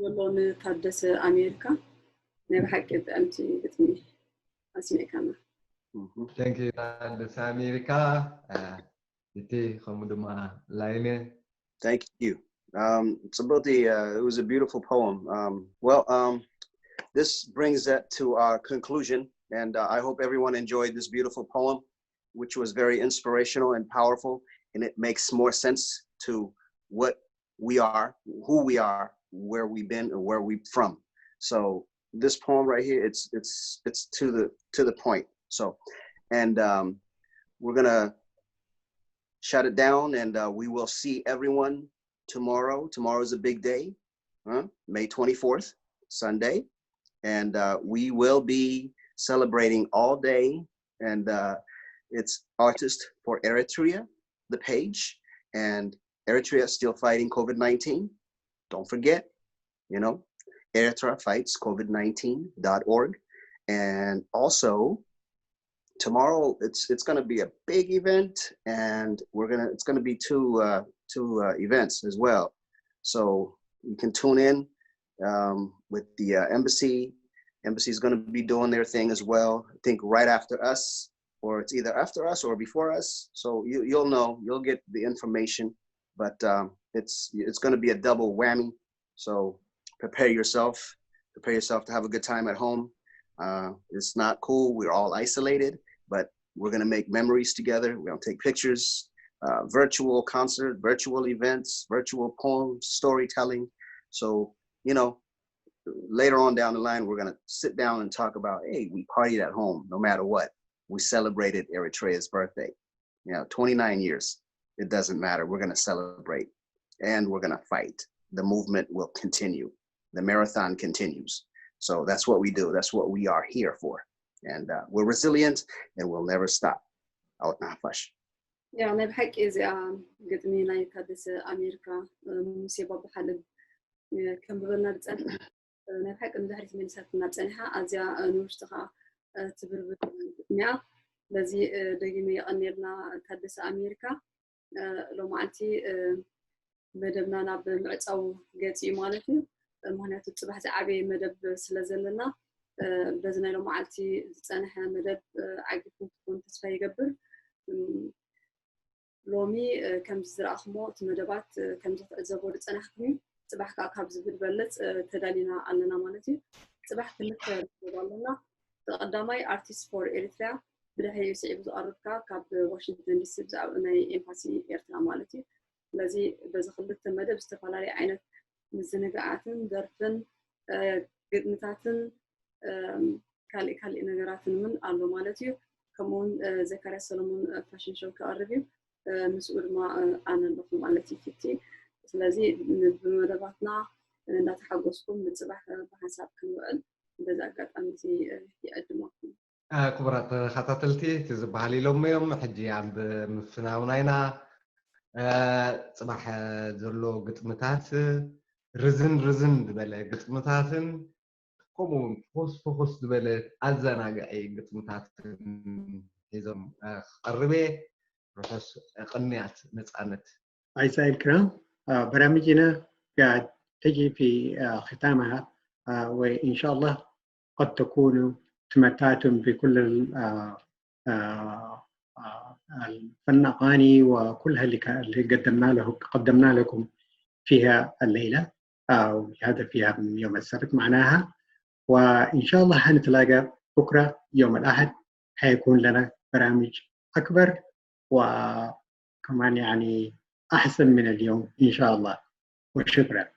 ዘሎ ንታደሰ ኣሜሪካ ናይ ብሓቂ ጥዕምቲ ግጥሚ ኣስሚዕካና። Thank you ታደሰ ኣሜሪካ። እቲ ከምኡ ድማ ላይነ። Thank you. Um, ጽብቕቲ, uh, it was a beautiful poem. Um, well, um, this brings that to our conclusion, and uh, I hope everyone enjoyed this beautiful poem, which was very inspirational and powerful, and it makes more sense to what we are, who we are, where we've been, and where we're from. So this poem right here, it's it's it's to the to the point. So, and um, we're gonna shut it down, and uh, we will see everyone tomorrow. Tomorrow is a big day, huh? May twenty-fourth, Sunday, and uh, we will be celebrating all day. And uh, it's Artist for Eritrea, the page, and Eritrea is still fighting COVID nineteen. Don't forget, you know, Eritrea fights COVID nineteen dot org. And also, tomorrow it's it's going to be a big event, and we're gonna it's going to be two uh, two uh, events as well. So you can tune in um, with the uh, embassy. Embassy is going to be doing their thing as well. I think right after us, or it's either after us or before us. So you you'll know, you'll get the information. But um, it's it's going to be a double whammy. So prepare yourself. Prepare yourself to have a good time at home. Uh, it's not cool. We're all isolated, but we're going to make memories together. We're going to take pictures, uh, virtual concert, virtual events, virtual poems, storytelling. So, you know, later on down the line, we're going to sit down and talk about, hey, we partied at home no matter what. We celebrated Eritrea's birthday. You know, twenty-nine years. It doesn't matter. We're going to celebrate, and we're going to fight. The movement will continue. The marathon continues. So that's what we do. That's what we are here for. And uh, we're resilient, and we'll never stop. Out Nafash. ያ ናይ ብሓቂ እዚኣ ግጥሚ ናይ ታደሰ ኣሜሪካ፣ ሙሴ ባቡ ሓለብ ከንብበልና ዝፀንሐ፣ ናይ ብሓቂ ንድሕሪት መሊሳትና ፀኒሓ፣ ኣዝያ ንውሽጥኻ ትብርብር ግጥሚ እያ። በዚ ደጊመ የቐንየልና ታደሰ ኣሜሪካ። ሎማዓንቲ መደብና ናብ ምዕፃው ገፂ እዩ ማለት እዩ። ምክንያቱ ፅባሕ ዝዓበየ መደብ ስለ ዘለና፣ በዚ ናይ ሎማዓልቲ ዝፀንሐ መደብ ዓጊብኩም ትኾኑ ተስፋ ይገብር። ሎሚ ከምዚ ዝረኣኹሞ እቲ መደባት ከምዚ ክትዕዘቦ ዝፀናሕኩም እዩ። ፅባሕ ከዓ ካብዚ ብዝበልፅ ተዳሊና ኣለና ማለት እዩ። ፅባሕ ክልተ መደብ ኣለና። እቲ ቀዳማይ ኣርቲስት ፎር ኤሪትሪያ ብድሕሪኡ ስዒቡ ዝቐርብ ከዓ ካብ ዋሽንግተን ዲሲ ብዛዕባ ናይ ኤምባሲ ኤርትራ ማለት እዩ። ስለዚ በዚ ክልተ መደብ ዝተፈላለዩ ዓይነት ምዝንጋዓትን ደርፍን ግጥምታትን ካልእ ካልእ ነገራትን እውን ኣሎ ማለት እዩ። ከምኡ እውን ዘካርያስ ሰሎሞን ፋሽን ሾው ክቐርብ እዩ። ምስኡ ድማ ኣነ ኣለኹ ማለት እዩ ፊቲ። ስለዚ ብመደባትና እንዳተሓጎስኩም ንፅባሕ ብሓንሳብ ክንውዕል በዚ ኣጋጣሚ እዚ ይዕድመኩም። ክቡራት ተኸታተልቲ፣ እቲ ዝበሃል ኢሎሞ እዮም። ሕጂ ኣብ ምፍናውና ኢና። ጽባሕ ዘሎ ግጥምታት፣ ርዝን ርዝን ዝበለ ግጥምታትን ከምኡ እውን ፍኹስ ፍኹስ ዝበለ ኣዘናግዒ ግጥምታትን ሒዞም ክቐርብ እየ። ርሑስ ቅንያት ነጻነት። أعزائي الكرام، برامجنا قاعد تجي في ختامها، وإن شاء الله قد تكونوا تمتعتم بكل الفن أغاني وكلها اللي قدمنا له قدمنا لكم فيها الليلة، وهذا فيها من يوم السبت معناها. وإن شاء الله هنتلاقى بكرة يوم الأحد، حيكون لنا برامج أكبر وكمان يعني أحسن من اليوم إن شاء الله. وشكرا.